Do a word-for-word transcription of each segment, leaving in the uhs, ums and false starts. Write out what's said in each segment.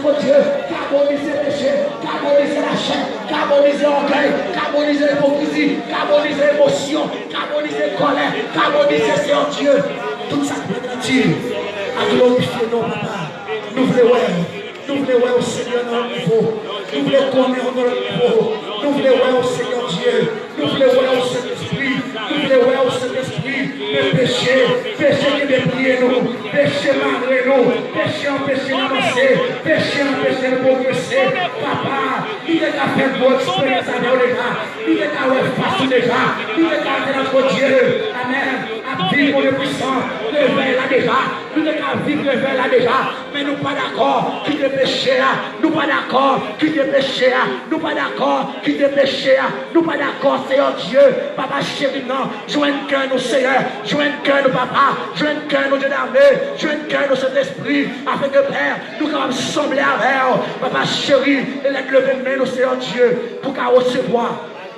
Bondye, kabonize peche, kabonize lachè, kabonize ògèy, kabonize ipokrizi, kabonize emosyon, kabonize kòlè, kabonize, Seyè Dye, tout sa k pa natirèl a glorifye non, papa. Nou vle wè w. Nou vle wè w, Senyè, nan yon nivo. Nou vle konnen w nan yon nivo. Nou vle wè w, Senyè Dye. Nou vle wè w, Sentespri. Nou vle wè w, Sentespri. Men peche, peche ki depliye nou. Peche mare nou. Peche anpeche n avanse. Peche anpeche n pwogrese. Papa, nou te ka fè gwo eksperyans avè w deja. Nou te ka wè fas ou deja. Nou te ka antre nan tron Dye. Amèn. Ap viv kote pwisan. Revèy la deja. Nou te ka viv revèy la deja. Men nou pa dakò kite peche a. Nou pa dakò kite peche a. Nou pa dakò kite peche a. Nou pa dakò, Seyè Dye. Papa cheri m nan, jwenn kè nou, Seyè. Jwenn kè nou, papa. Jwenn kè nou, Dye dame. Jwenn kè nou, Sentespri. Afenke, Pè, nou kapab sanble avè w. Papa cheri, e lè n leve men nou, Seyè Dye, pou ka resevwa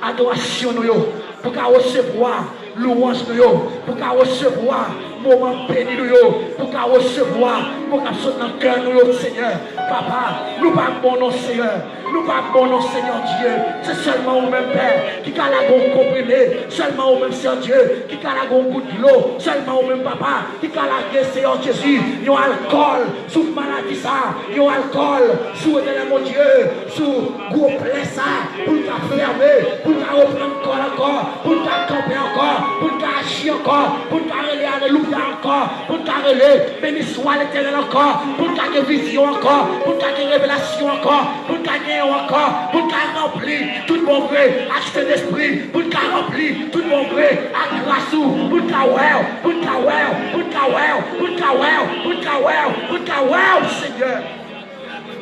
adorasyon nou yo, pou ka resevwa louwanj nou yo, pou ka resevwa moman beni nou yo, pou ka resevwa mo k ap sot nan kè nou yo, Senyè. Papa, nou pa bon non, Senyè. Nou pa bon non, Senyè Dye. Se sèlman ou menm, Pè, ki ka lage yon konprime. Sèlman ou menm, Senyè Dye, ki ka lage yon gout dlo. Sèlman ou menm, Papa, ki ka lage, Senyè Jezi, yon alkòl sou maladi sa, yon alkòl sou, Etènèl Bondye, sou gwo plè sa, pou l ka fèmen, pou l ka reprann kò l ankò, pou l ka kanpe ankò, pou l ka aji ankò, pou l ka rele alelouya ankò, pou l ka rele beni swa Letènèl ankò, pou l ka gen vizyon ankò, pou l ka gen revelasyon ankò, pou l ka genyen ankò, pou l ka ranpli tout bon vre ak Sentespri, pou l ka ranpli tout bon vre ak gras ou, pou l ka wè w, pou l ka wè w, pou l ka wè w, pou l ka wè w, pou l ka wè w, pou l ka wè w, Senyè.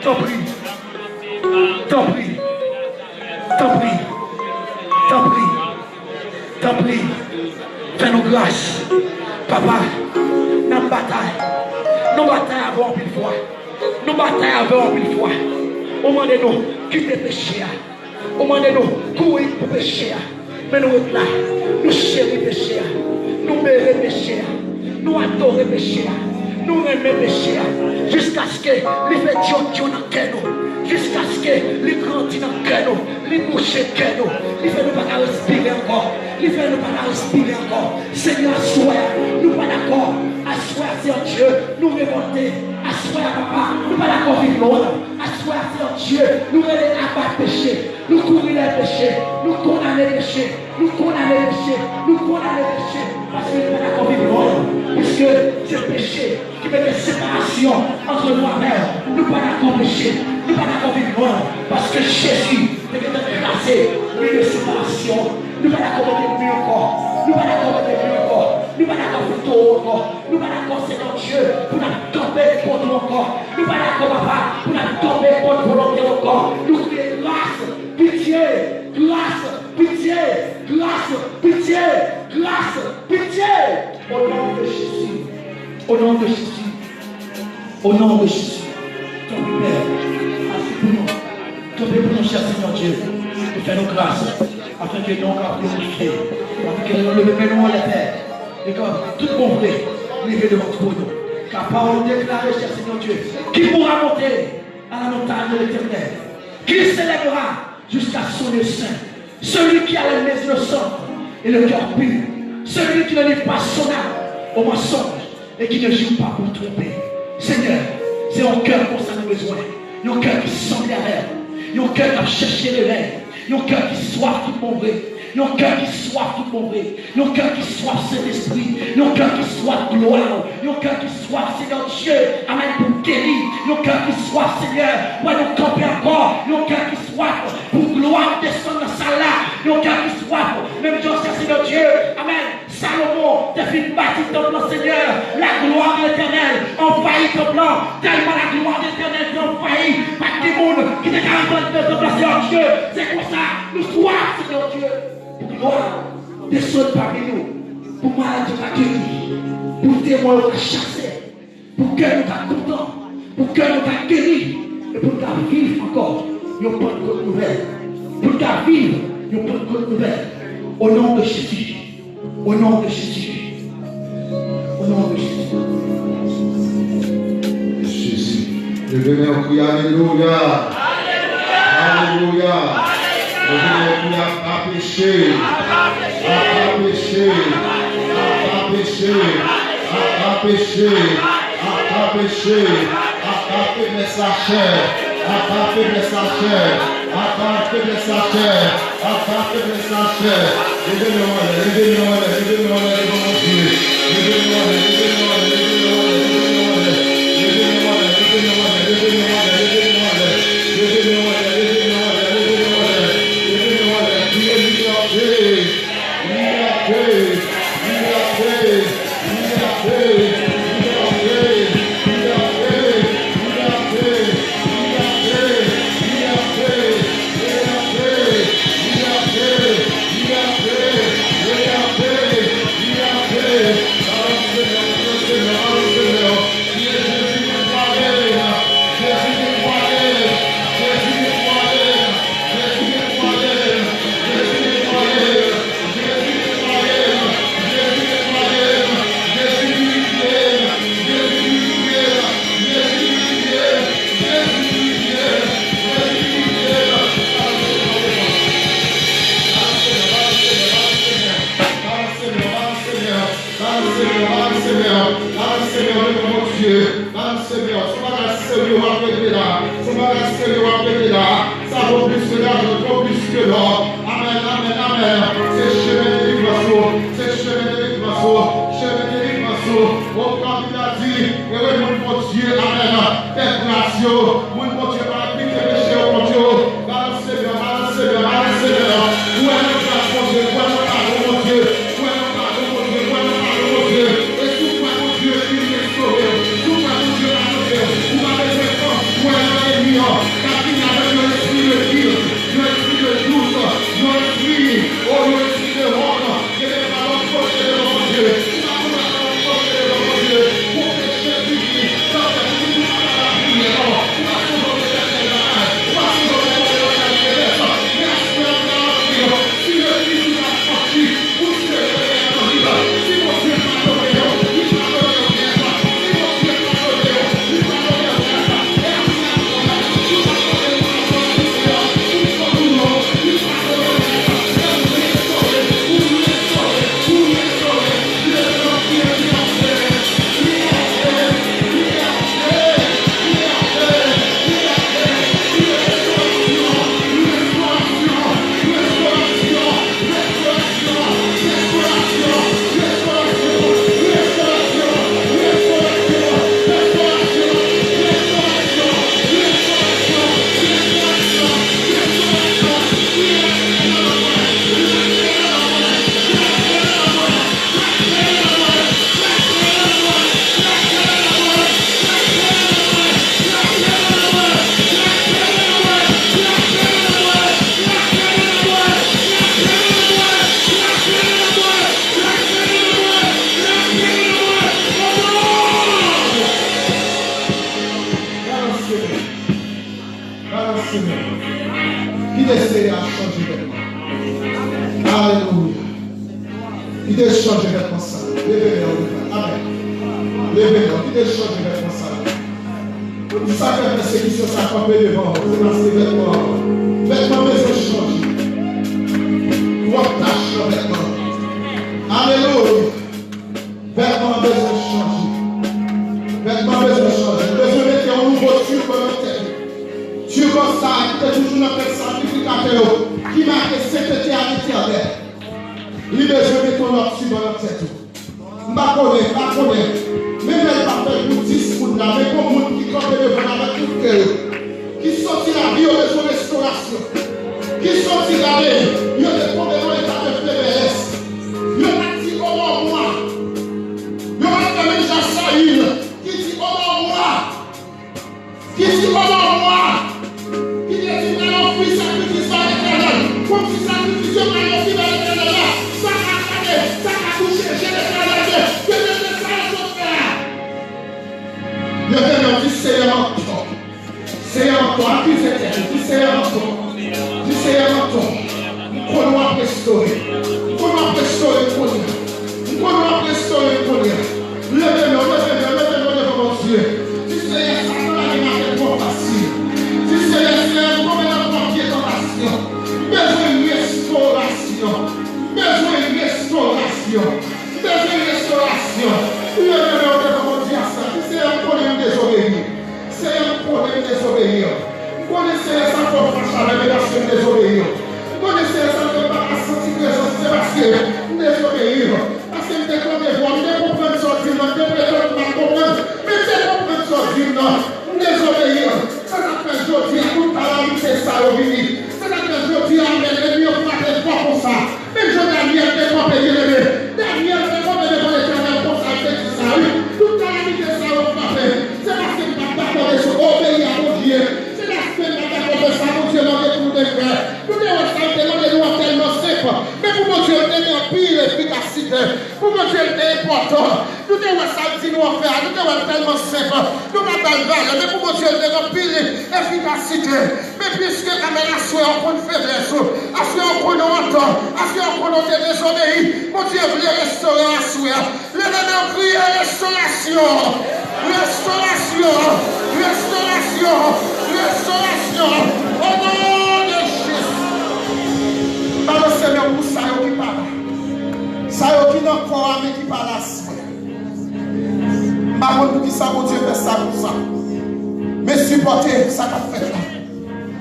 Tanpri, tanpri, tanpri, tanpri, tanpri, fè nou gras. Papa, n ap batay. Nou batay avè w anpil fwa. Nou batay avè w anpil fwa. Ou mande nou kite peche a. Ou mande nou kouri pou peche a. Men nou ret la. Nou cheri peche a. Nou bere peche a. Nou adore peche a. Nou renmen peche a. Jiskaske li fè dyondyon nan kè nou. Jiskaske li grandi nan kè nou. Li bouche kè nou. Li fè nou pa ka respire ankò. Li fè nou pa ka respire ankò. Senyè, aswè a, nou pa dakò. Aswè a, Senyè Dye, nou revòlte. Aswè a, papa, nou pa dakò viv lwen. Aswè a, Senyè Dye, nou rele aba peche. Nou kouri dèyè peche. Nou kondane peche. Nou kondane peche. Nou kondane peche. Paske nou pa dakò viv lwen. Piske se peche ki mete separasyon ant nou avè w. Nou pa dakò peche. Nou pa dakò viv lwen. Paske Jezi te gentan kraze mi de separasyon. Nou pa dakò mete mi ankò. Nou pa dakò mete mi ankò. Nou pa dakò fè towo ankò. Nou pa dakò, Senyè Dye, pou n ap kanpe kont ou ankò. Nou pa dakò, papa, pou n ap kanpe kont volonte w ankò. Nou kriye gras, pitye, gras, pitye, gras, pitye, gras, pitye. O non de Jezi. O non de Jezi. O non de Jezi. Tanpri, Pè, aji pou nou. Tanpri pou nou, chè Senyè Dye. E fè nou gras. Afenke non w ka glorifye. Afenke lè nou leve men nou anlè, Pè, e ke tout bon vre rive devan twòn ou. Ka pawòl ou deklare, chè Senyè Dye, qui pourra monter à la montagne de l'Éternel? Qui s'élèvera jusqu'à son lieu saint? Celui qui a les mains innocentes et le cœur pur, celui qui ne livre pas son âme au mensonge et qui ne jure pas pour tromper. Senyè, se yon kè konsa nou bezwen. Yon kè ki sanble avè w. Yon kè k ap chèche revèy. Yon kè ki swaf tout bon vre. Yon kè ki swaf tout bon vre. Yon kè ki swaf Sentespri. Yon kè ki swaf glwa w. Yon kè ki swaf, Senyè Dye, amèn, pou geri. Yon kè ki swaf, Senyè, pou wè nou kanpe ankò. Yon kè ki swaf pou glwa w desann nan sal la. Yon kè ki swaf, menm jan, Senyè Dye, amèn. Salomon te fin bati tanp lan, Senyè, la gloire de l'Éternel anvayi tanp lan. Tèlman la gloire de l'Éternel te anvayi, pa t gen moun ki te ka rantre anndan tanp lan, Senyè Dye. Se konsa, nou swaf, Senyè Dye, pou glwa desann pami nou, pou malad yo ka geri, pou demon yo ka chase. Pou kè nou ka kontan, pou kè nou ka geri, e pou n ka viv ankò yon Pantkot nouvèl. Pou n ka viv yon Pantkot nouvèl. O non de Jezi. O non de Jezi. O non de Jezi. Jezi. Leve men w, kriye alelouya. Alelouya. Leve men w, kriye apa peche. Apa peche. Apa peche. Apa peche. Apa peche. Apa feblès lachè. Apa feblès lachè. Apa feblès lachè. Apa feblès lachè. Leve men w anlè, leve men w anlè, leve men w anlè devan Bondye. Leve men w anlè, leve men w anlè, leve men w anlè, leve men w anlè. Leve men w anlè, leve men w anlè, leve men w anlè, leve men w anlè. Leve men w anlè, leve men w anlè, leve men w anlè. Leve men w anlè, kriye libète. Libète, libète, libète, libète, libète, libète. Balans Senyè, balans Senyè, balans Senyè, balans Senyè devan Bondye. Balans Senyè, se yon bagay serye w ap regle la. Se yon bagay serye w ap regle la. Sa vo plis ke lajan, vo plis ke lò. Amèn, amèn, amèn. Se chemen delivrans ou. Se chemen delivrans ou. Chemen delivrans ou. O, kan Bib la di, ewe moun Bondye, amèn, fè gras yo. Moun Bondye pa enplike peche yo kont yo. Balans Senyè, balans Senyè, balans Senyè. Kwè nan gras Bondye, kwè nan padon Bondye, kwè nan padon Bondye, kwè nan padon Bondye. E si w kwè Bondye vin restore w, si w kwè Bondye padone w, ou pa bezwen pè, kwè nan lènmi an k ap vini avèk yon espri de guilt, yon espri de dout, yon espri, o, yon espri de wont. Gen de fwa w ap pwoche devan Bondye, ou pa konn sa w ap pwoche devan Bondye, pou peche vini, sa w fè, ou pa ka lapriyè, non, ou pa sonje Letènèl bagay, ou pa sonje Letènèl bagay, si legliz ou pa sòti, pou tire Letènèl nan vi w, si Bondye padone w, li padone w nèt, si Bondye padone w, li padone w nèt, e apre, apre, ou pa konnen ou pa sòti deyò, ou sòti deyò, li padone w nèt. Balans Senyè. Kite Senyè a chanje vètman. Alelouya. Kite l chanje vètman sal. Leve men w, leve. Amèn. Leve men w. Kite l chanje vètman sal. Pou sa k fè pèsekisyon sa kanpe devan w, se paske vètman, vètman bezwen chanje. Twòp tach nan vètman. Alelouya. Vètman an bezwen chanje. Vètman an bezwen chanje. Ou bezwen mete yon nouvo tiban nan tèt ou. Tiban sa a ki te toujou nan tèt sakrifikatè yo, ki make sentete a Letènèl. Li bezwen mete yon lòt tiban nan tèt ou. M pa konnen, m pa konnen. Men lè l pa fèt pou dis moun la, men gon moun ki kanpe devan l avèk tout kè yo. Ki santi lavi yo bezwen restorasyon. Ki santi gade, yo te tonbe nan eta de feblès. Yo pa t di, "O mò mwa." Yo pa t fè menm jan Sayil, ki di, "O mò mwa." Ki di, "O mò mwa." Ki te di, "Mwen ofri sakrifis ba Letènèl." Kòmsi sakrifis yo pral ofri ba Letènèl la, sa ka gade, sa ka touche je Letènèl, ke, ke, ke sa yo sot fè a. Yo te di, Senyè, antò. Senyè, antò, akize tèt ou, di, Senyè, antò. Di, Senyè, antò. M konnen w ap restore. M konnen w ap restore m kounye a. M konnen w ap restore m kounye a. Leve men w, leve men w, leve men w devan Bondye. Di, Senyè, Satan lage m atè twò Senyè sa fè w fache avè m, e paske m dezobeyi. M konnen Senyè sa fè m pa ka santi prezans ou, se paske m dezobeyi. Paske m te tande vwa w, m te konprann sa w di m nan, m te pretann m pa t konprann, men m te konprann sa w di m nan, m dezobeyi. Se sa k fè jodi a tout kalamite sa yo vini. Se sa k fè jodi a, amèn, ènmi an frape fò konsa. Men jan Danyèl te kanpe, byeneme, Danyèl te kanpe devan Letènèl konsa, l te di sa, wi. Tout kalamite sa yo frape, se paske m pa t dakò dezobeyi a Bondye. Se paske m pa t dakò de sa Bondye mande pou nou te fè. Nou te wè sa l te mande nou an tèlman senp, men pou Bondye l te gen anpil efikasite. Pou Bondye l te enpòtan. Nou te wè sa l di nou an fè a, nou te wè l tèlman senp. Nou pa ba l valè, men pou Bondye l te gen anpil efikasite. Men piske, amèn, aswè a w konn feblès ou, aswè a w konn wont, aswè a w konn ou te dezobeyi, Bondye vle restore w aswè a. Leve men w, kriye restorasyon, restorasyon, restorasyon, restorasyon. O non de Jezi. Balanse men w pou sa yo ki pa la. Sa yo ki nan kò a, men ki pa la aswè a. M pa konn poukisa Bondye fè sa konsa. Men sipòte sa k ap fèt la.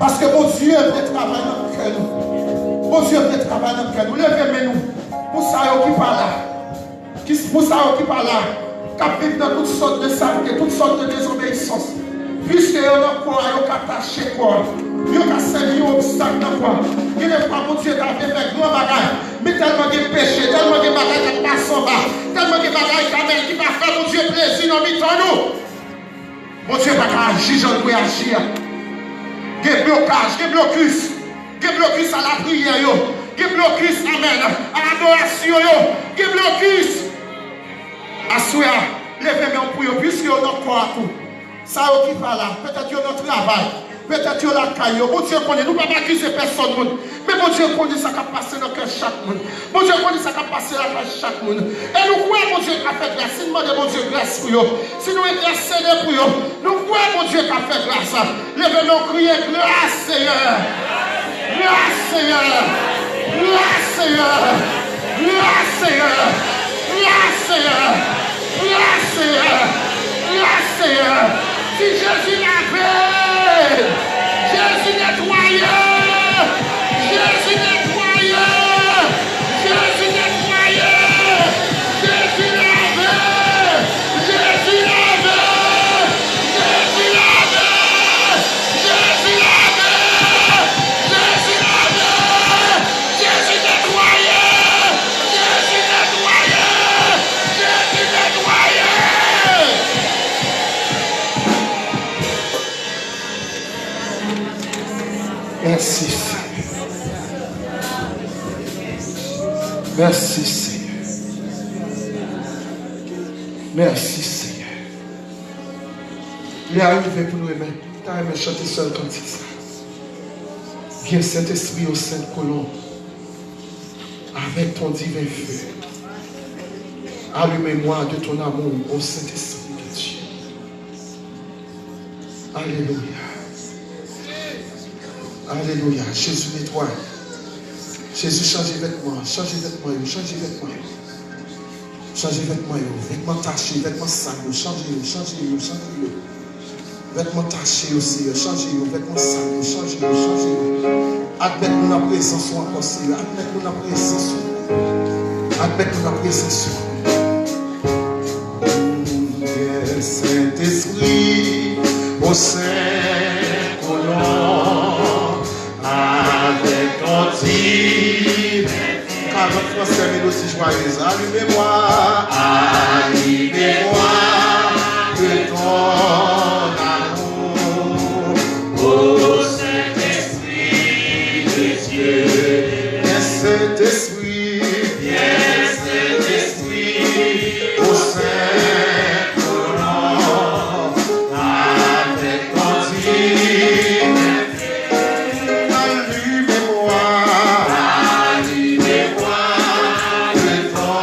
Paske Bondye vle travay nan kè nou. Bondye vle travay nan kè nou. Leve men nou pou sa yo ki pa la. Ki, pou sa yo ki pa la, k ap viv nan tout sòt de salte, tout sòt de dezobeyisans. Piske yo nan kò a, yo ka tache kò a. Yo ka sèvi yon obstak nan kò a. Gen de fwa, Bondye ta vle fè gran bagay, men tèlman gen peche, tèlman gen bagay k ap pase anba, tèlman gen bagay k ap fèt ki pa fè Bondye plezi nan mitan nou. Bondye pa ka aji jan l dwe aji a. Gen blokaj, gen blokis. Gen blokis a lapriyè yo. Gen blokis, amèn, a adorasyon yo. Gen blokis. Aswè a, leve men w pou yo, piske yo nan kò a tou. Sa yo ki pa la, petèt yo nan travay, petèt yo lakay yo. Bondye konnen, nou p ap akize pèsòn moun. Men Bondye konnen sa k ap pase nan kè chak moun. Bondye konnen sa k ap pase lakay chak moun. E nou kwè Bondye ka fè gras. Si n mande Bondye gras pou yo, si nou entèsede pou yo, nou kwè Bondye ka fè gras. Leve men w, kriye, gras, Seyè! Gras, Seyè! Gras, Seyè! Gras, Seyè! Gras, Seyè! Gras, Seyè! Gras, Seyè! Di Jezi lave! Jezi netwaye! Jezi netwaye! Jezi netwaye! Jezi lave! Jezi lave! Jezi lave! Jezi lave! Jezi lave! Jezi netwaye! Jezi netwaye! Jezi netwaye! Mèsi, Senyè. Mèsi, Senyè. Mèsi, Senyè. Lè a rive pou nou renmen, ta renmen chante sèl kantik sa. Viens, Saint-Esprit, ô sainte colombe, avec ton divin feu. Allumez-moi de ton amour, ô Saint-Esprit de Dieu. Alelouya. Alelouya. Jezi netwaye. Jezi chanje vètman, chanje vètman yo, chanje vètman yo. Chanje vètman yo, vètman tache, vètman sal yo, chanje yo, chanje yo, chanje yo. Vètman tache yo, Seyè, chanje yo, vètman sal yo, chanje yo, chanje yo. Admèt nou nan prezans ou ankò, Seyè, admèt nou nan prezans ou. Admèt nou nan prezans ou. Sentespri, ô Sen Kolon, avèk ton divin. Karant fransè, mélodie joyeuse. Allumez-moi, allumez-moi de ton amour, ô Saint-Esprit de Dieu. Viens, Saint-Esprit, viens, Saint-Esprit, ô Sen Kolon, avèk ton divin feu, allumez-moi, allumez-moi de ton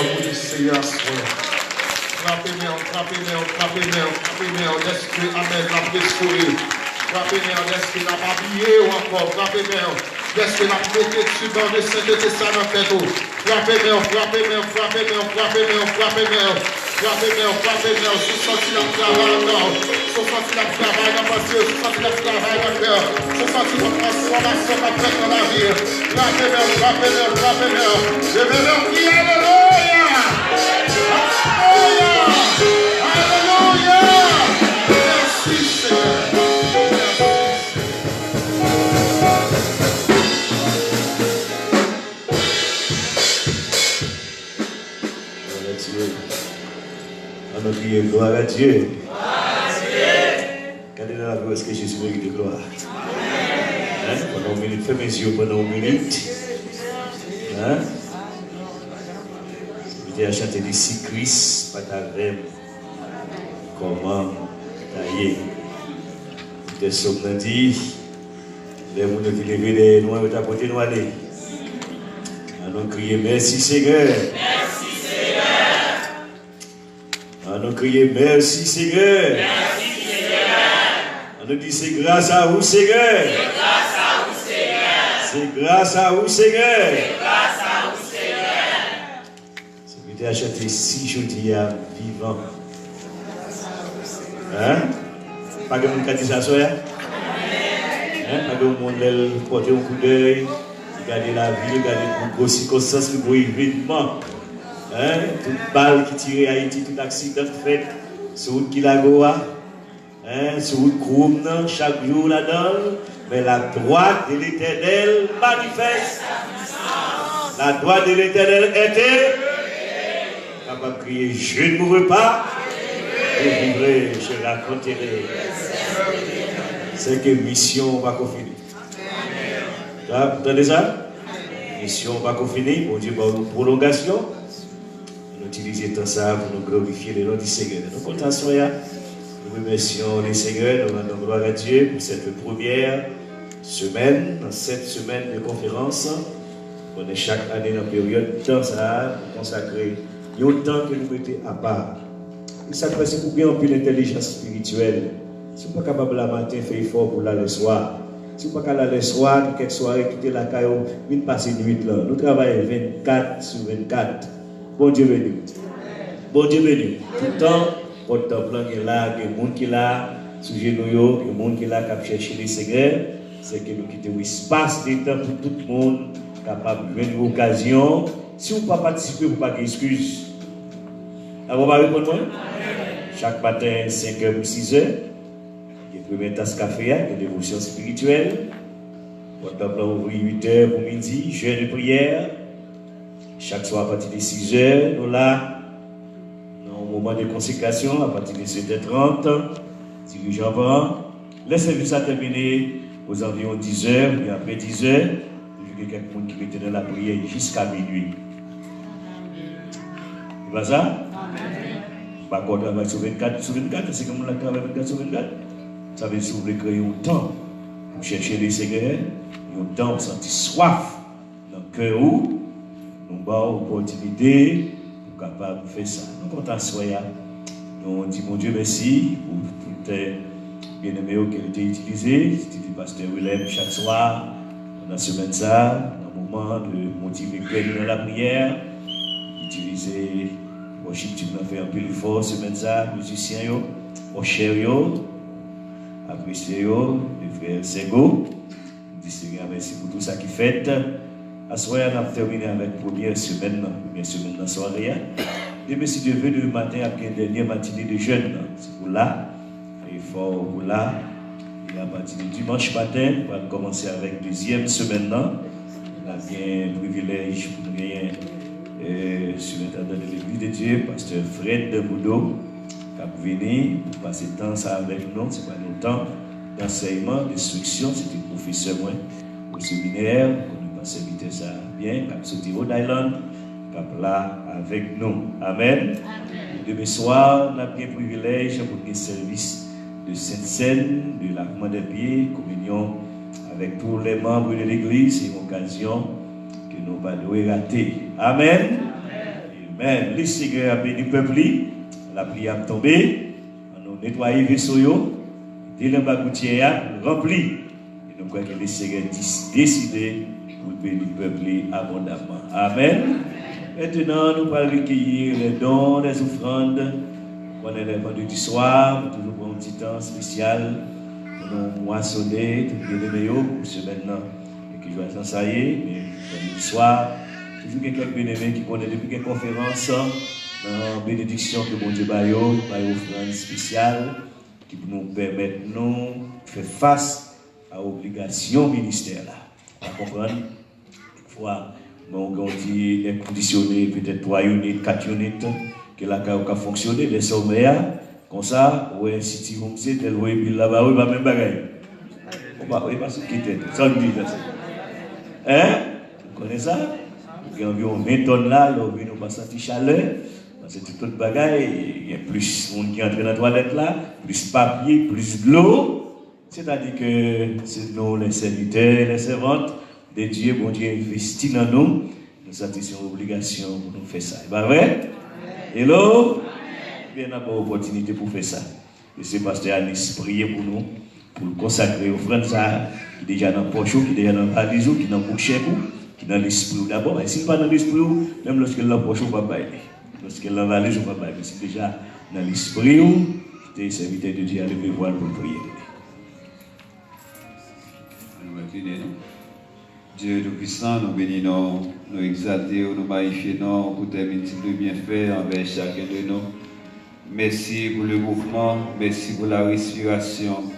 Wi, Seyè, aswè. Frape men w, frape men w, frape men w, frape men w, dèske, amèn, l ap restore. Frape men w, dèske l ap abiye w ankò. Frape men w, dèske l ap mete tiban de sentete sa nan tèt ou. Frape men w, frape men w, frape men w, frape men w, frape men w. Frape men w, frape men w, si w santi l ap travay ankò. Si w santi l ap travay nan panse w, si w santi l ap travay nan kè w, si w santi yon transfòmasyon k ap fèt nan lavi w, frape men w, frape men w, frape men w. Leve men w, kriye alelouya! Alelouya! Alelouya! Mèsi, Senyè. Mèsi, Senyè. Glwa a Dye. Ann nou kriye, glwa a Dye. Gade nan lavi w, èske Jezi merite glwa? Hein? Pandan yon minit, fèmen zye w pandan yon minit. Hein? Li te a chante li, si Kris pa t avè m, kòman ta ye? Otè sòm nan di, lè moun yo te leve dèyè nou an, yo ta pote nou ale. Ann nou kriye, mèsi, Senyè. Ann nou kriye, mèsi, Senyè. Ann nou di, se gras a ou, Senyè. Se gras a ou, Senyè. Sèvitè a chante, si jodi a m vivan. Hein? Pa gen moun ka di sa aswè a? Hein? Pa gen moun lè l pòte yon koudèy, li gade lavi, li gade pou gwo sikonstans, li gwo evènman. Hein? Tout bal ki tire Ayiti, tout aksidan k fèt sou wout Kilago a. Hein, sou wout Kwòm nan, chak jou ladan l, mais la droite de l'Éternel manifeste. La droite de l'Éternel est. Kapab kriye, je ne mourrai pas, je vivrai, je raconterai. Se ke misyon pako fini. Tande sa? Misyon pako fini, Bondye ba w yon pwolongasyon. Nou itilize tan sa a pou nou glorifye le non di Senyè. Nou kontan aswè a. Nou remèsyon le Senyè, nou rann glwa a Dye pou cette première semaine, dans cette semaine de conférence. Konnen chak ane nan peryòd tan sa a, nou konsakre yon tan ke nou mete apa. E sa k fè se pou gen anpil entèlijans espirityèl. Si w pa kapab la maten, fè efò pou w la lè swa. Si w pa ka la lè swa, gen kèk sware, kite lakay ou, vin pase nwit lan. Nou travay vennkat sou vennkat. Bondye beni w. Bondye beni w. Toutan, pòt tanp lan gen la, gen moun ki la, sou jenou yo, gen moun ki la k ap chèche Lesenyè. Se ke nou kite yon espas de tan pou tout moun kapab jwenn yon okazyon. Si w pa patisipe, ou pa gen eskiz. Apa w pa reponn mwen? Chak maten, senk è pou sis è, gen premye tas kafe a, gen devosyon espirityèl. Pòt tanp lan ouvri uit è pou midi, jèn e priyè. Chak swa, apati de sis è, nou la. Nan yon moman de konsekrasyon, apati de sèt è trant, dirijan pran. Lè sèvis la tèmine, ozanviwon dis è, oubyen apre dis è, toujou gen kèk moun ki rete nan lapriyè jiska minui. Se pa sa? M pa kwè w travay sou vennkat sou vennkat, èske gen moun la k travay vennkat sou vennkat? Sa vle di, si w vle kreye yon tan pou chèche Lesenyè, yon tan ou santi swaf nan kè ou, nou ba w opòtinite pou kapab fè sa. Nou kontan aswè a. Nou di Bondye mèsi pou tout, eh, byeneme yo ke l te itilize, itilize pastè Willem chak swa nan semèn sa a, nan moman de motive kè nou nan lapriyè, itilize worship team nan fè anpil efò semèn sa a, mizisyen yo, usher yo, apresye yo, le frè Sego. M di Senyè a mèsi pou tou sa ki fèt. Aswè a, n ap tèmine avèk premyè semèn nan, premyè semèn nan sware a. Demen, si Dye vle, demen maten ap gen dènyè matine de jèn nan. Se pou la, fè efò pou la. E apati de dimanch maten, nou pral kòmanse avèk dezyèm semèn nan. N ap gen privilèj pou nou genyen, eh, sirentandant de l'Église de Dieu, pastè Fred Boudreau, k ap vini pou pase tan sa avèk nou. Se pa yon tan dansèyman, denstriksyon, se te pwofesè mwen o seminè, m konnen pa sèvitè sa a byen, k ap soti Rhode Island, k ap la avèk nou. Amèn. Demen swa, n ap gen privilèj pou n gen sèvis de Sent Sèn, de lavman dè pye, kominyon avèk tou lè manm de legliz. Se yon okazyon ke nou pa dwe rate. Amèn. Amèn. Lesenyè ap beni pèp li. Lapli ap tonbe. Ann nou netwaye veso yo. Mete l anba goutyè a pou l ranpli. E nou kwè ke Lesenyè dis- deside pou l beni pèp li abondamman. Amèn. Mentenan, nou pral rekeyi les dons, les offrandes. Konnen lè vandredi swa, nou toujou pran yon ti tan espesyal pou nou mwasonnen tout byeneme yo pou semèn nan. E ki jwa jan sa ye, men vandredi swa, toujou gen kèk byeneme ki konnen depi gen konferans nan benediksyon ke Bondye ba yo, ba yo ofrann espesyal ki pou nou pèmèt nou fè fas a obligasyon ministè la. Ou konprann? Fwa, men w gen yon ti èkondisyone, petèt twa unit, kat unit, ke lakay ou ka fonksyone, lè sòmè a, konsa, ou wè City Home se tèl voye bil la ba ou, e pa menm bagay. Ou pa, e pa sou ki tèt, sa w di la, se. Hein? Ou konnen sa? Ou gen anviwon ven tòn la, lè w vini, ou pa santi chalè, paske tout lòt bagay, gen plis moun ki antre nan twalèt la, plis papye, plis dlo. Sètadi ke se nou, les serviteurs, les servantes de Dieu, Bondye envesti nan nou, nou santi se yon obligasyon pou nou fè sa. E pa vre? Hello? Ebyen, n ap ba w opòtinite pou fè sa. E se pastè Anis priye pou nou, pou l konsakre ofrann sa a, ki deja nan pòch ou, ki deja nan valiz ou, ki nan bouch chèk ou, ki nan lespri w dabò. E si l pa nan lespri w, menm lòske l nan pòch ou, w p ap bay li. Lòske l nan valiz ou, w p ap bay li. Men si l deja nan lespri w, kite sèvitè de Dye a leve vwa l pou l priye pou li. Ann nou enklinen nou. Dye Toupisan, nou beni non w, nou egzalte w, nou mayifye non w pou tes multiples bienfaits anvè chaken de nou. Mèsi pou le mouvman, mèsi pou la respirasyon.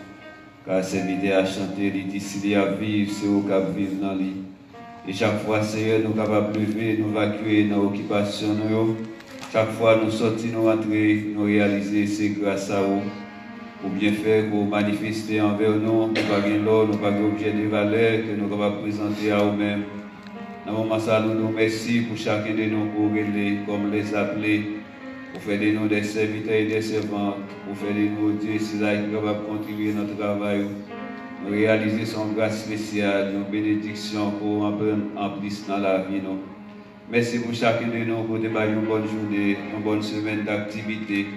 Ka sèvitè a chante, li di, si li ap viv, se ou k ap viv nan li. E chak fwa, Senyè, nou kapab leve, nou vakye nan okipasyon nou yo. Chak fwa nou sòti, nou rantre, nou reyalize se gras a ou. Pou byenfè ke w manifeste anvè nou, nou pa gen lò, nou pa gen objè de valè ke nou kapab prezante a ou menm. Nan moman sa, nou di w mèsi pou chaken de nou ke w rele kòm les appelés. Ou fè de nou des serviteurs et des servantes. Ou fè de nou, Dye, sila ki kapab kontribye nan travay ou. Nou reyalize se yon gras espesyal, yon benediksyon ke w anplis nan lavi nou. Mèsi pou chaken de nou ke w te bay yon bòn jounen, yon bòn semèn daktivite.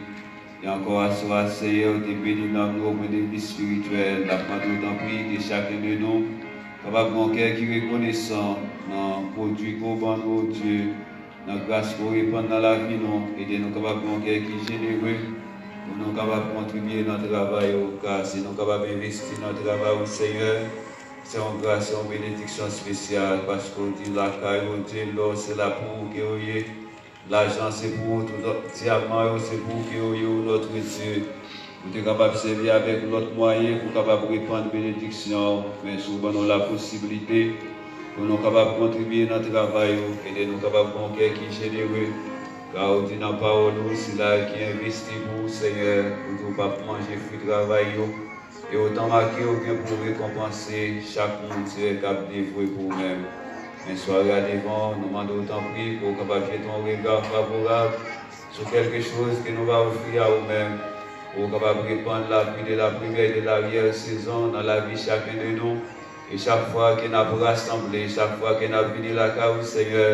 E ankò aswè a, Senyè, ou te beni nanm nou o pwen de vi espirityèl. N ap mande w, tanpri, ke chaken de nou kapab gen yon kè ki rekonesan nan pwodui ke w ban nou, o Dye. Nan gras ke w repann nan lavi nou, ede nou kapab gen yon kè ki jenere, pou nou kapab kontribye nan travay ou, ka si nou kapab envesti nan travay ou, Senyè, se yon gras, se yon benediksyon espesyal, paske w di lakay ou, Dye, lò se la pou ou ke yo ye, lajan se pou ou, tout dyaman yo se pou ou ke yo ye, o notre Dieu. Ou te kapab sèvi avèk lòt mwayen pou kapab repann benediksyon, men si w ban nou laposiblite pou nou kapab kontribye nan travay ou, ede nou kapab gen yon kè ki jenere. Ka ou di nan pawòl ou, sila ki envesti pou ou, Senyè, ou di ou p ap manje fwi travay yo, e otan make ou gen pou rekonpanse chak moun, Senyè, k ap devwe pou ou menm. Men sware a devan w, nou mande w tanpri pou w kapab jete yon rega favorab sou kèlke choz ke nou va ofri a ou menm, pou w kapab repann lapli de la primè e de laryè sezon nan lavi chaken de nou. E chak fwa ke n ap rasanble, chak fwa ke n ap vini lakay ou, Senyè,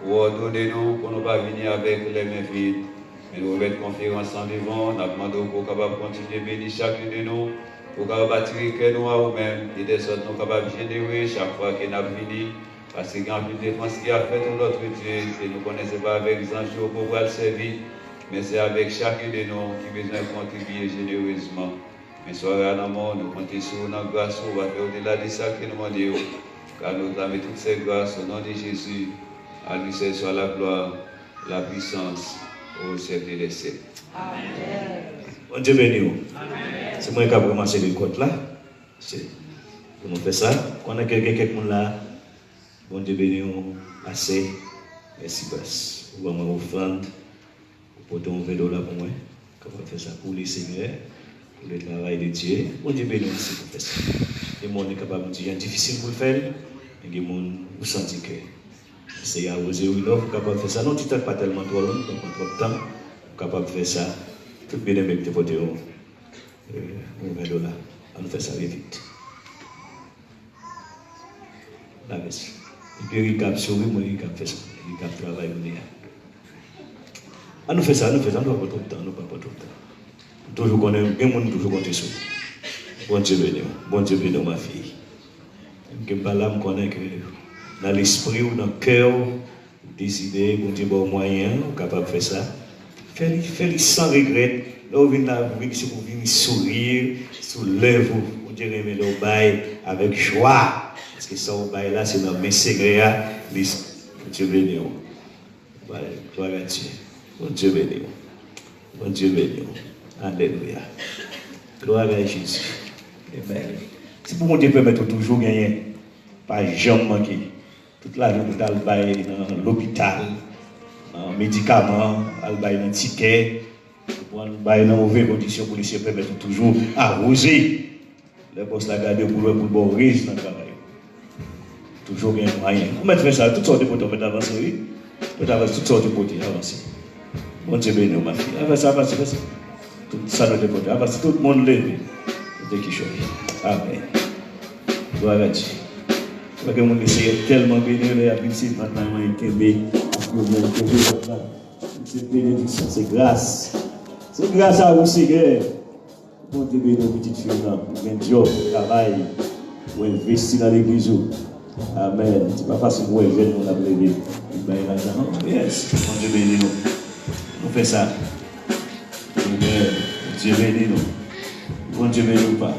ou òdone nou pou nou pa vini avèk lè men vid. Men nou remèt konferans lan devan w, n ap mande w pou w kapab kontinye beni chaken de nou, pou w kapab atire kè nou a ou menm, de tèl sòt nou kapab jenere chak fwa ke n ap vini, paske gen anpil defans ki ap fèt, o notre Dieu, e nou konnen se pa avèk zanj yo ke w pral sèvi, men se avèk chaken de nou ki bezwen kontribye jenerezman. Men sware a nan men w, nou konte sou ou nan gras ou, w va fè odela de sa ke nou mande w, ka nou reklame tout sè gras o non de Jezi. A lui seul soit la gloire, la puissance au siècle des siècles. Amèn. Bondye beni w. Amèn. Se mwen k ap ranmase rekòt la. Se pou nou fè sa. Konnen ke gen kèk moun la, Bondye beni w ase. Mèsi, Bas. Ou ban mwen ofrann. Ou pote yon ven dola pou mwen. Kapab fè sa pou le Senyè, pou le travay de Dye. Bondye beni w ase pou fè sa. Gen moun li kapab yon ti jan difisil pou l fè l, men gen moun ou santi ke Senyè a poze w inòf, ou kapab fè sa. Nan yon ti tan k pa tèlman twò long, pa pran twòp tan, ou kapab fè sa. Tout byeneme ki te pote yon, euh, yon ven dola. Ann fè sa byen vit. Lavès. Epi Erika ap souri mwen, Erika ap fè sa. Erika ap travay kounye a. An nou fè sa, an nou fè sa, an nou pa pran twòp tan, an nou pa pran twòp tan. M toujou konnen, gen moun m toujou konte sou li. Bondye beni w. Bondye beni w, ma fille. Menm ke m pa la, m konnen ke nan lespri w, nan kè w, ou deside, Bondye ba w mwayen an, ou kapab fè sa. Fè li, fè li san regrèt. Lè w vin la, ou vin se pou vin souri sou lèv ou. Bondye renmen lè w bay avèk jwa. Paske sa w bay la, se nan men Senyè a, li, Bondye beni w. Glwa a Dye. Bondye beni w. Bondye beni w. Alelouya. Glwa a Jezi. Amen. Se pou Bondye pèmèt ou toujou genyen, pa janm manke. Tout lajan pou t al bay nan lopital, nan medikaman, al bay nan tikè, pou al bay nan move kondisyon pou li se pèmèt ou toujou awoze. Lè bòs la gade w pou l wè pou l ba w rez nan travay ou. Toujou gen mwayen. Ou mèt fè sa, tout sa w te pote, w mèt avanse, wi. Mèt avanse, tout sa w te pote, avanse. Bondye beni w, ma fille. Avanse, avanse, avanse. Tout sa nou te pote, avanse, tout moun leve. Mete kichòy. Amen. Glwa a Dye. Wè gen moun Senyè tèlman beni, lè y ap vin se vant la, mwen kenbe. Yo mwen kenbe vant la. Se benediksyon, se gras. Se gras a ou, Senyè. Bondye beni w, pitit fi w nan. Ou gen djòb, ou travay, ou envesti nan legliz ou. Amen. Se pa fasil pou wè jèn moun ap leve. Li bay lajan. Yes. Bondye beni nou. Nou fè sa. Amen. Bondye beni nou. Bondye beni w, pa.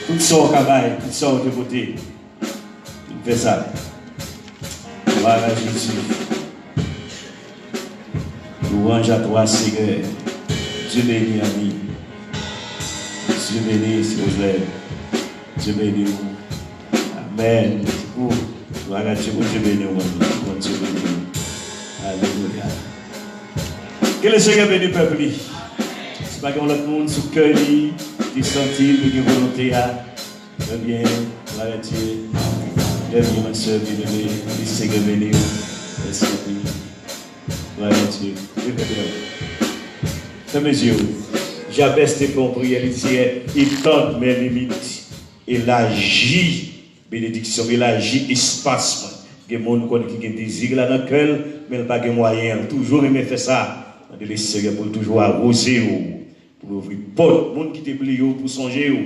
Tout sa w ka bay, tout sa w te pote. Fè sa. Glwa a Jezi. Louange à toi, Seigneur. Dieu béni, ami. Dieu béni, Roselène. Dieu béni. Amen. Glwa a Dye. Bondye beni w, ami. Bondye beni w. Alelouya. Ke le Senyè beni pèp li. Si pa gen yon lòt moun sou kè li, ki santi l, li gen volonte a, Ebyen, glwa a Dye. Ebyen, ma sè byeneme, li Senyè beni w. Mèsi anpil. Glwa a Dye. Leve tèt ou. Fèmen zye w. Jabès te fè yon priyè, li di, Seyè, etann men limit, elaji benediksyon, elaji espas mwen. Gen moun konnen ki gen dezi la nan kè l, men l pa gen mwayen. L toujou renmen fè sa. Mande le Senyè pou l toujou awoze w, pou l ouvri pòt. Moun ki te bliye w pou sonje w.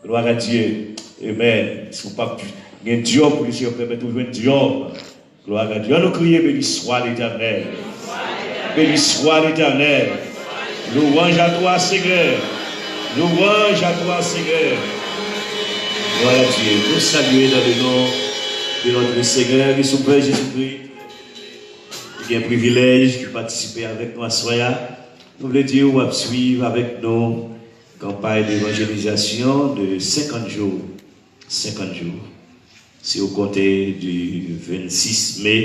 Glwa a Dye. Amen. Si w p ap gen djòb pou li, Senyè pèmèt ou jwenn djòb. Glwa a Dye. Ann nou kriye, Béni soit l'Éternel. Béni soit l'Éternel. Louange à toi, Seigneur. Louange à toi, Seigneur. Glwa a Dye. Nou salye dans le nom de notre Seigneur et Sauveur Jésus-Christ. Ki gen privilèj ki patisipe avèk nou aswè a. Nou vle di w ap swiv avèk nou kanpay devanjelizasyon de senkant jou. Senkant jou. Si w konte di vennsis me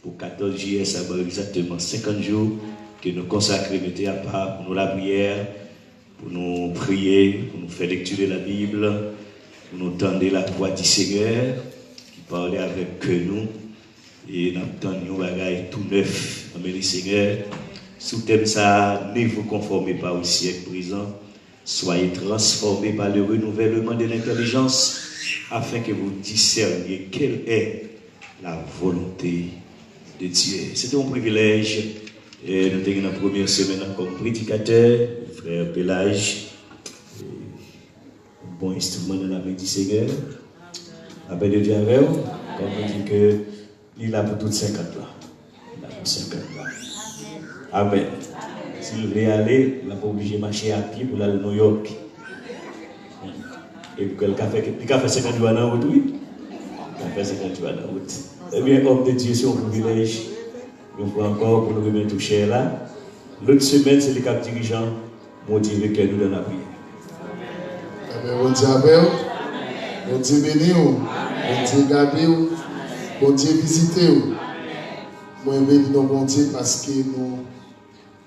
pou katòz jiyè, sa ba egzakteman senkant jou ke nou konsakre, mete apa pou nou lapriyè, pou nou priye, pou nou fè lekti de la Bib, pou nou tande lavwa di Senyè ki pale avèk kè nou. E n ap tann yon bagay tou nèf nan men li, Senyè. Sou tèm sa a, ne vous conformez pas au siècle présent, soyez transformés par le renouvellement de l'intelligence, afin que vous discerniez quelle est la volonté de Dieu. Se te yon privilèj, e, nou te gen nan premye semèn nan kòm predikatè, frè Pelaj. E, Bon enstriman nan lamen di Senyè. Lapè de Dye avè w. Kòm nou di ke li la pou tout senkant la. Li la pou senkant la. Amen. Si l vle ale, l ap oblije mache a pye pou l al Nouyòk. E pou ke l ka fè, li ka fè senkant jou a nan wout, wi. Li ka fè senkant jou a nan wout. Ebyen, òm de Dye, se yon privilèj. Yon fwa ankò, pou nou remèt ou chè la. Lòt semèn, se li k ap dirijan. Motive kè nou nan lapriyè. Ebyen, Bondye avè w. Bondye beni w. Bondye gade w. Bondye vizite w. Mwen beni non Bondye paske nou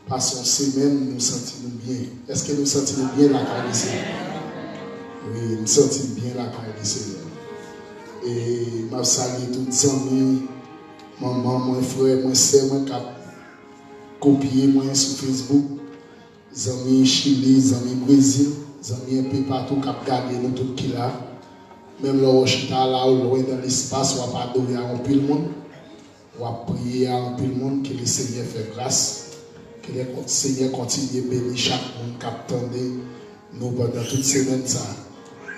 pase yon semèn, nou santi nou byen. Èske nou santi nou byen lakay Lesenyè? Wi, m santi m byen lakay Lesenyè. E m ap salye tout zanmi, manman mwen, frè mwen, sè mwen k ap kopye mwen sou Facebook, zanmi Chili, zanmi Brezil, zanmi enpe patou k ap gade nou tout ki la. Menm lè w chita la, ou lwen nan lespas, w ap adore a anpil moun, w ap priye a anpil moun, ke Lesenyè fè gras. Ke Senyè kontinye beni chak moun k ap tande nou pandan tout semèn sa a.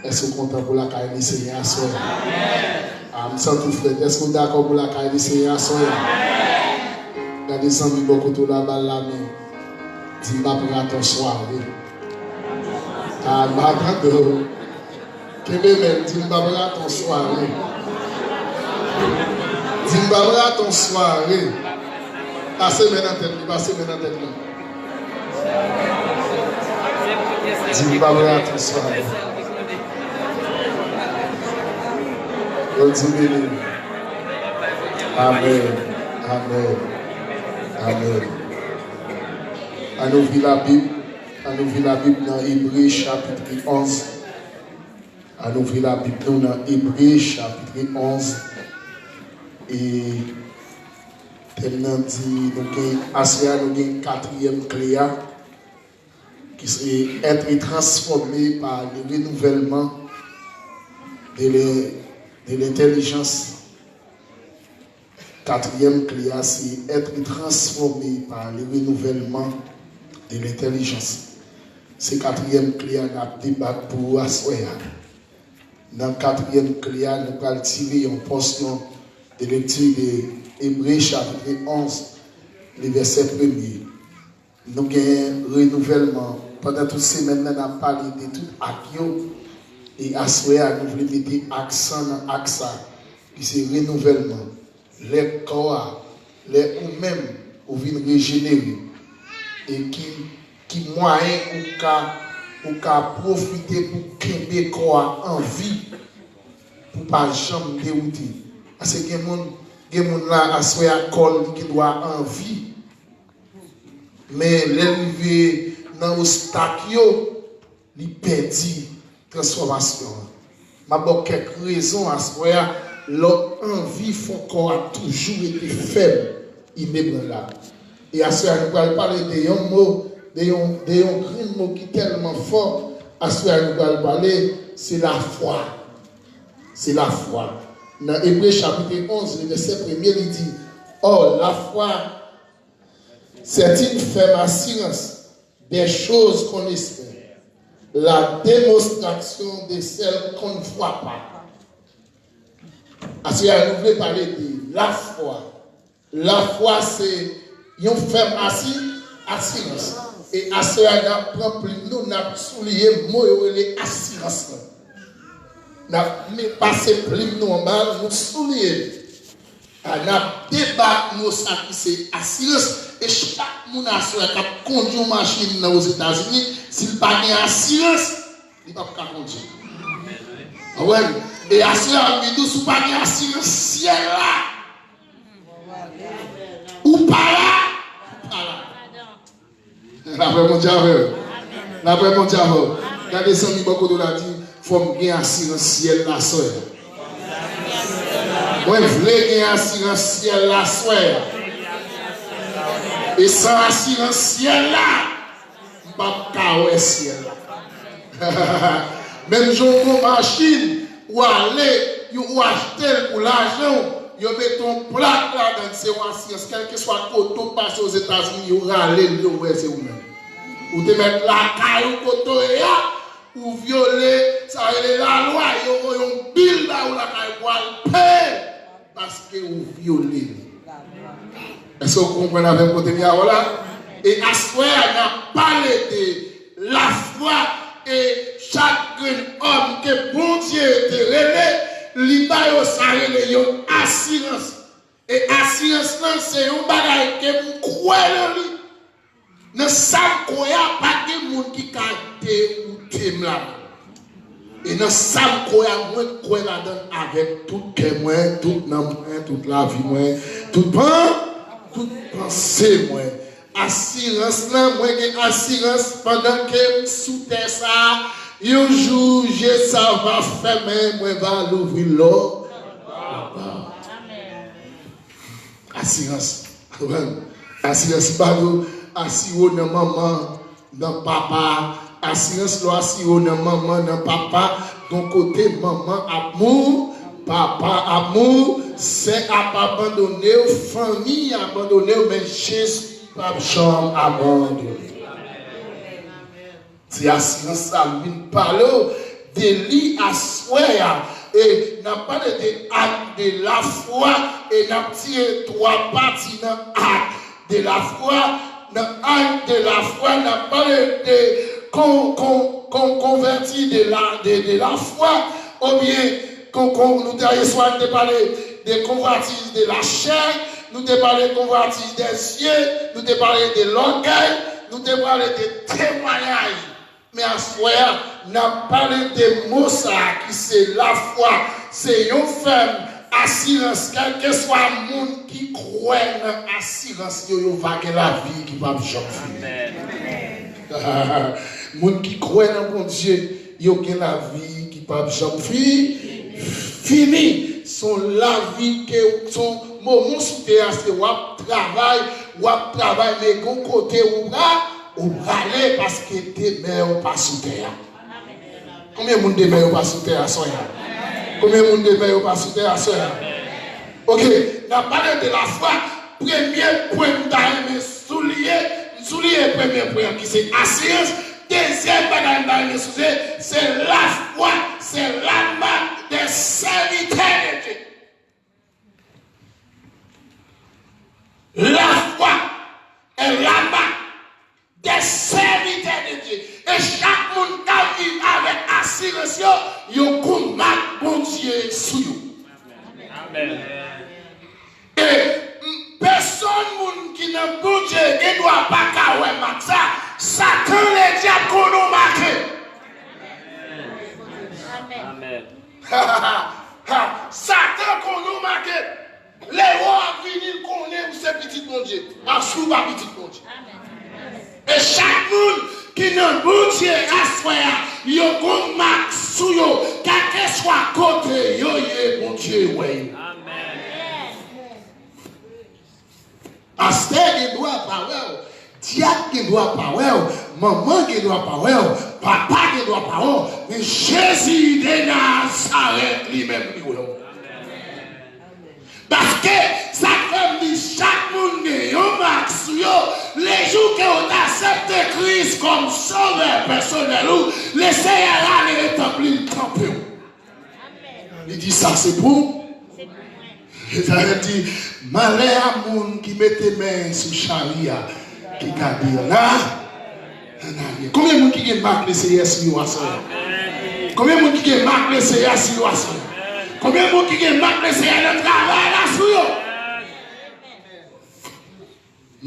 Èske w kontan pou lakay li Senyè aswè a? A, m santi w frèt. Èske w dakò pou lakay li Senyè aswè a? Gade zanmi bò kote w la, ba l lamen. Di, "M p ap rate yon sware." A, m pa tande w. Kenbe men, di, "M p ap rate yon sware." Di, "M p ap rate yon sware." Pase men nan tèt li, pase men nan tèt li. Di, "M p ap rate yon sware." Yo di, "Beni." Amèn. Amèn. Amèn. Ann ouvri Labib. Ann ouvri Labib nan Ebre chapit onz. Ann ouvri Labib nou nan Ebre chapit onz. E tèm nan di, nou gen, aswè a nou gen katriyèm kle a, ki se être transformé par le renouvellement de l'in-, de l'intelligence. Katriyèm kle a, se être transformé par le renouvellement de l'intelligence. Se katriyèm kle a n ap debat pou aswè a. Nan katriyèm kle a, nou pral tire yon pòsyon de lekti de Ebre chapit onz, le vèsè premye. Nou gen renouvèlman. Pandan tout semèn nan, n ap pale de tout ak yo. E aswè a, nou vle mete aksan nan ak sa, ki se renouvèlman. Lè kò a, lè ou menm, ou vin rejenere. E ki, ki mwayen ou ka, ou ka pwofite pou kenbe kò a an vi, pou pa janm dewoute. Paske gen moun, gen moun la, aswè a, kò l, li gendwa an vi. Men lè l rive nan ostak yo, li pèdi transfòmasyon an. M ap ba w kèk rezon aswè a, lè w anvi fè kò a toujou rete fèb, inebranlab. E aswè a, nou pral pale de yon mo, de yon, de yon grenn mo ki tèlman fò. Aswè a, nou pral pale, se lafwa. Se lafwa. Nan Ebre chapit onz, vèsè premye, li di, Or, la foi, c'est une ferme assurance des choses qu'on espère, la démonstration de celles qu'on ne voit pas. Aswè a, nou vle pale de lafwa. Lafwa se yon fèm asi-, asirans. E aswè a, n ap pran plim nou, n ap souliye mo yo rele asirans lan. N ap me-, pase plim nou anba l, nou souliye l. A, n ap debat mo sa ki se asirans. E chak moun aswè a k ap kondui yon machin nan Ozetazini, si l pa gen asirans, li p ap ka kondui. Konprann? E aswè a, m vin di w, si w pa gen asirans syèl la, ou pa la, ou pa la. Lapè Bondye avè w. Lapè Bondye avè w. Gade zanmi bò kote w la, di, fò m gen asirans syèl la aswè a. Mwen vle gen asirans syèl la aswè a. E san asirans syèl la, m p ap ka wè syèl la. Menm jan w gen yon machin, ou ale, yo, ou achte l pou lajan w, yo mete yon plak ladan l, se yon asirans. Kèlkeswa kote w pase Ozetazini, yo rale l, yo wè se ou menm. Ou te mèt lakay ou kote w ye a, ou vyole, sa rele lalwa, yo voye yon bil ba ou lakay pou al peye. Paske ou vyole li. Èske w konprann avè m kote m ye a la? E aswè a, n ap pale de lafwa e chak grenn òm ke Bondye te rele, li ba yo sa rele yon asirans. E asirans lan, se yon bagay ke m kwè nan li. Nan sa m kwè a, pa gen moun ki ka dewoute m ladan. E nan sa m kwè a, mwen kwè ladan l avèk tout kè mwen, tout nanm mwen, tout lavi mwen, tout pan-, tout panse mwen. Asirans lan, mwen gen asirans pandan ke m sou tè sa a, yon jou je sa va fèmen, mwen va louvri lò. Asirans. Konprann? Asirans, m pa di w asire w nan manman, nan papa. Asirans lè w asire w nan manman, nan papa, gon kote manman ap mouri, papa ap mouri, sè ap abandone w, fanmi abandone w, men Jezi p ap janm abandone. Se asirans sa m vin pale w de li aswè a. E n ap pale de ak de lafwa, e n ap tire twa pati nan ak de lafwa. Nan ak de lafwa, n ap pale de kon, kon, kon, konvèti de la, de, de lafwa, oubyen kon, kon, nou te, yè swa, nou te pale de konvwatiz de lachè, nou te pale konvwatiz de zye, nou te pale de lògèy, nou te pale de temwayaj. Men aswè a, n ap pale de mo sa a ki se lafwa. Se yon fèm asirans, kèlkeswa moun ki kwè nan asirans yo, yo va gen lavi ki p ap janm fini. Moun ki kwè nan Bondye, yo gen lavi ki p ap janm fi, fini. Se yon lavi ke, se yon moman sou tè a, se w ap travay, w ap travay, men gon kote ou pra, ou prale, paske demen w pa sou tè a. Konbyen moun demen yo pa sou tè a sè a? Konbyen moun demen yo pa sou tè a sè a? Ok, n ap pale de lafwa. Premye pwen m ta renmen souliye, m souliye premye pwen an ki se asirans. Dezyèm bagay m ta renmen souliye, se lafwa, se la marque des serviteurs de Dieu. Lafwa est la marque des serviteurs de Dieu. E chak moun k ap viv avèk asirans yo, yo gon mak Bondye sou yo. Amèn. E m, pèsonn moun ki nan Bondye gen dwa pa ka wè mak sa. Satan, ledyab, konnen w make. Amèn. Satan konnen w make. Lè w ap vini, l konnen ou se pitit Bondye. Paske ou pa pitit Bondye. E chak moun ki nan Bondye aswè a, yo gon mak sou yo, kèlkeswa kote yo ye, Bondye wè yo. Pastè gen dwa pa wè w, dyak gen dwa pa wè w, manman gen dwa pa wè w, papa gen dwa pa wè w, men Jezi de Nazarèt li menm li wè w. Paske sa k fè m di chak moun gen yon mak sou yo, lejou ke w t aksepte Kris kòm sovè pèsonèl ou, Lesenyè rale etanp li, l kanpe w. Li di, sa se pou mwen. Lezayèl di, malè a moun ki mete men sou chari a, ki gade l la, an aryè. Konbyen moun ki gen mak Lesenyè sou yo aswè a? Konbyen moun ki gen mak Lesenyè sou yo aswè a? Konbyen moun ki gen mak Lesenyè nan travay la sou yo?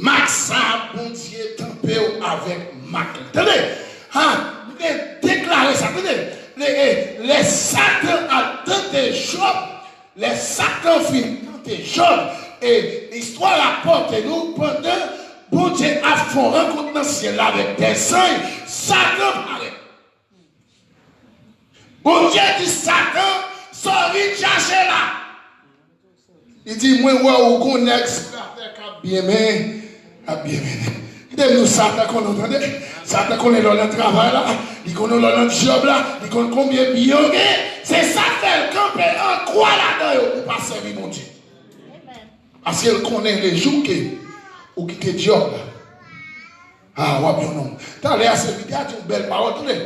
Mak sa a, Bondye tanpe w avèk mak li. Tande, ha, m te deklare sa. Tande, lè, lè Satan al tante Jòb, lè Satan fin tante Jòb, e istwa rapòte nou, pandan Bondye ap fè yon rankont nan syèl la avèk dèzanj, Satan parèt. Bondye di Satan, sa w vin chache la? Li di, mwen wè ou gon nèg sou latè k ap byen men, ap byen mennen. Kite m di w, Satan konnen w, tande. Satan konnen lè w nan travay la, li konnen lè w nan djòb la, li konn konbyen biyè w gen. Se sa k fè l kanpe an kwa ladan yo pou w pa sèvi Bondye. Paske l konnen lejou ke ou kite djòb la, a, w ap yon nonm. Talè a, sèvitè a di yon bèl pawòl, tande.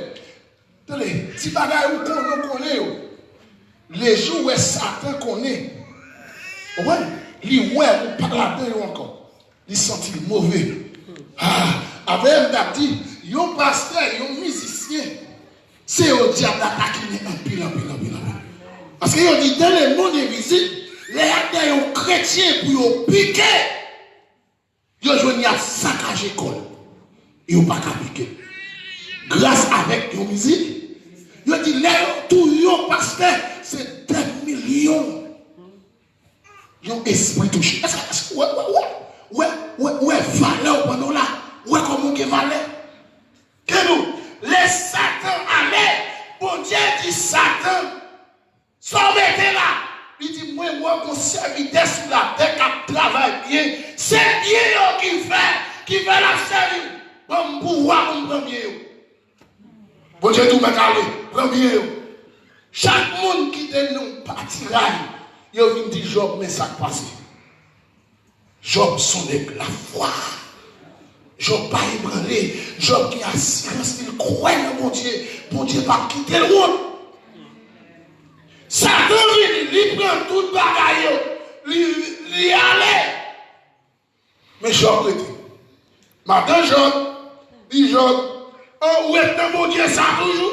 Tande, ti bagay ou konnen, ou konnen yo. Lejou w wè Satan konnen, ou konprann? Li wè ou pa ladan yo ankò. Li santi l move. Ah, avè m t ap di, yon pastè, yon mizisyen, se yo dyab la takinen anpil, anpil, anpil, anpil. Paske yo di, dans le monde invisible, lè y ap dèyè yon kretyen pou yo pike, yo jwenn y ap sakaje kò l. Yo pa ka pike l. Gras avèk yon mizik, yo di lè yo touye yon pastè, se dè milyon yon espri touche. Èske, èske w wè, w wè, w wè, w wè, w wè valè w pandan w la? W wè kòman w gen valè? Kenbe w. Lè Satan ale, Bondye di Satan, sa w mete la? Li di, mwen wè gon sèvitè sou latè k ap travay byen. Se byen yo ki fè, ki fè l ap sèvi m. Ban m pouvwa pou m pran byen yo. Bondye di w mèt ale, pran byen yo. Chak moun ki te nan yon pati ray, yo vin di Jòb, men sa k pase. Jòb se yon nèg lafwa. Jòb pa ebranle. Jòb gen asirans li, l kwè nan Bondye. Bondye p ap kite l wont. Satan vini, li pran tout bagay yo, li, li ale. Men Jòb rete. Madan Jòb di Jòb, "An, ou ret nan Bondye sa toujou?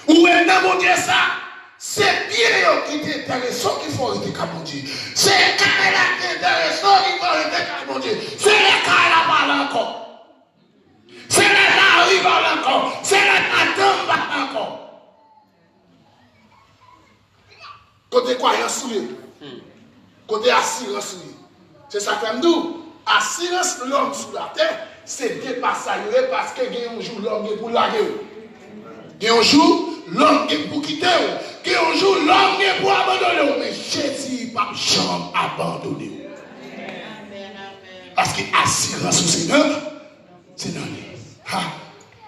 Ou ret nan Bondye sa?" Se byen yo ki te enterese w ki fè w rete kay Bondye. Se kay la ki enterese w ki fè w rete kay Bondye. Se lè kay la pa la ankò. Se lè mari pa la ankò. Se lè madanm pa la ankò. Kote kwayans ou ye? Kote asirans ou ye? Se sa k fè m di w, asirans lòm sou latè, se de pa sa yo ye, paske gen yon jou lòm gen pou lage w. Gen yon jou lòm gen pou kite w. Gen yon jou lòm gen pou abandone w. Men Jezi p ap janm abandone w. Paske asirans ou se nan, se nan li. Ha!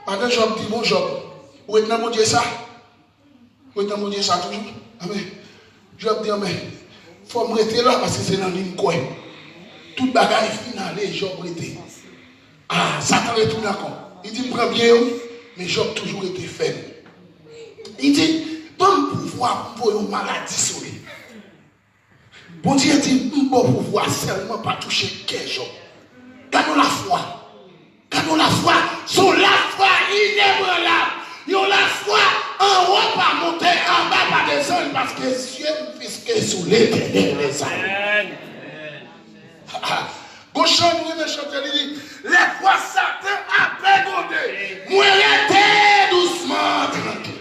Madan Jòb di, "Bon, Jòb, ou ret nan Bondye sa?" Ou ret nan Bondye sa toujou? Anben, Jòb di, "Anben, fò m rete la, paske se nan li m kwè." Tout bagay fin ale, Jòb rete. Ah, Satan retounen ankò. Li di, "M pran byen yo, wi." Men Jòb toujou rete fèm. Li di, "Ban m pouvwa pou m voye yon maladi sou li." Bondye di, "M ba w pouvwa, sèlman pa touche kè Jòb." Gade yon lafwa. Gade yon lafwa. Se yon lafwa inebranlab. Yon lafwa anwo pa monte, anba pa desann, paske zye m fiske sou Letènèl dèzame. Gon chan nou renmen chante, li di, "Lè fwa Satan ap egonde, mwen rete dousman, trankil."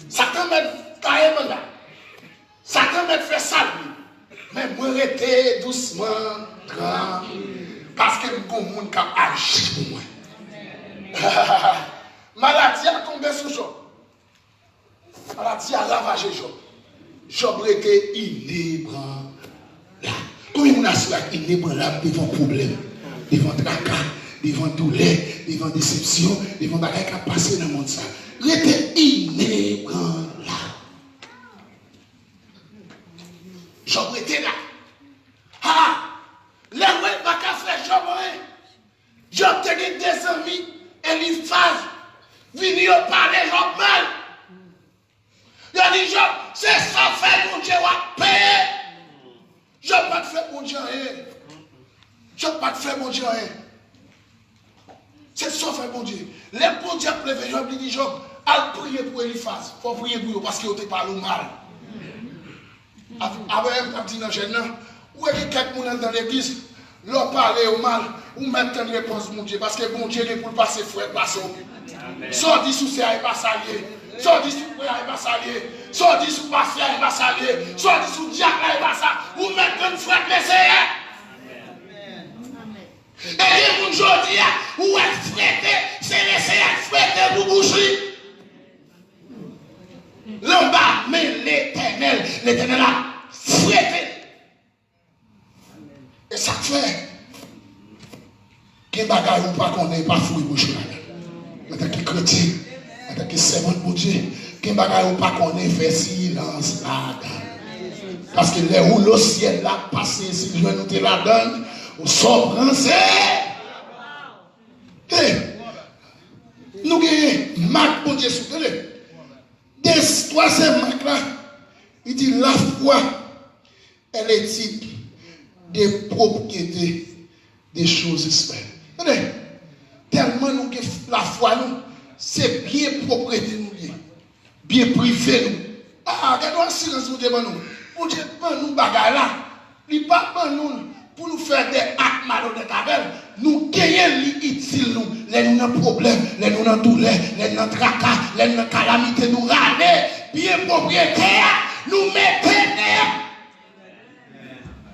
Satan mèt taye banda. Satan mèt fè sa l vle. Men mwen rete dousman, trankil. Paske m gon moun k ap aji pou mwen. Maladi a tonbe sou Jòb. Maladi a ravaje Jòb. Jòb rete inebranlab. Konbyen moun asou ak inebranlab devan pwoblèm, devan traka, devan doulè, devan desepsyon, devan bagay k ap pase nan mond sa? Rete inebranlab. Jòb rete la. Ha! Lè w wè l pa ka fè Jòb anyen. Jòb te gen de zanmi, Elifaz, vini yo pale Jòb mal. Yo di Jòb, "Se sa w fè Bondye w ap peye." Jòb pa t fè Bondye anyen. Jòb pa t fè Bondye anyen. Se sa w fè Bondye. Lè Bondye ap leve Jòb, li di Jòb, "Al priye pou Elifaz. Fò w priye pou yo, paske yo te pale w mal." Ap-, Abraham t ap di nan jèn nan, "Ou wè gen kèk moun anndan legliz, lè w pale yo mal, ou mèt tann repons Bondye, paske Bondye gen pou l pase frè l pase w." Sa w di sou sè a, e pa sa l ye. Sa w di sou frè a, e pa sa l ye. Sa w di sou pastè a, e pa sa l ye. Sa w di sou dyak la, e pa sa. Ou mèt tann frèt Leseyè. E gen moun jodi a, ou wè frete, se Leseyè k frete pou bouch li. L anba men Letènèl, Letènèl ap frete l. E sa k fè, gen bagay ou pa konnen, pa foure bouch ou ladan l. Antanke kretyen, antanke sèvant Bondye, gen bagay ou pa konnen, fè silans ladan l. Paske lè ou lo syèl la pase, si l jwenn ou te ladan l, ou sa w pran se. Hey! Nou genyen mak Bondye sou, tande. De, twazyèm mak la, li di lafwa. Est l'étude des propriétés des choses espèrées. Tande, tèlman nou gen lafwa nou, se byen pwoprete nou ye, byen prive nou. Ah, gade yon asirans Bondye ban nou. Bondye ban nou bagay la, li pa ban nou l pou nou fè de ak malonèt avè l. Nou genyen l, li itil nou. Lè nou nan pwoblèm, lè nou nan doulè, lè n nan traka, lè n nan kalamite, nou rale byen pwopriyete a, nou mete deyò.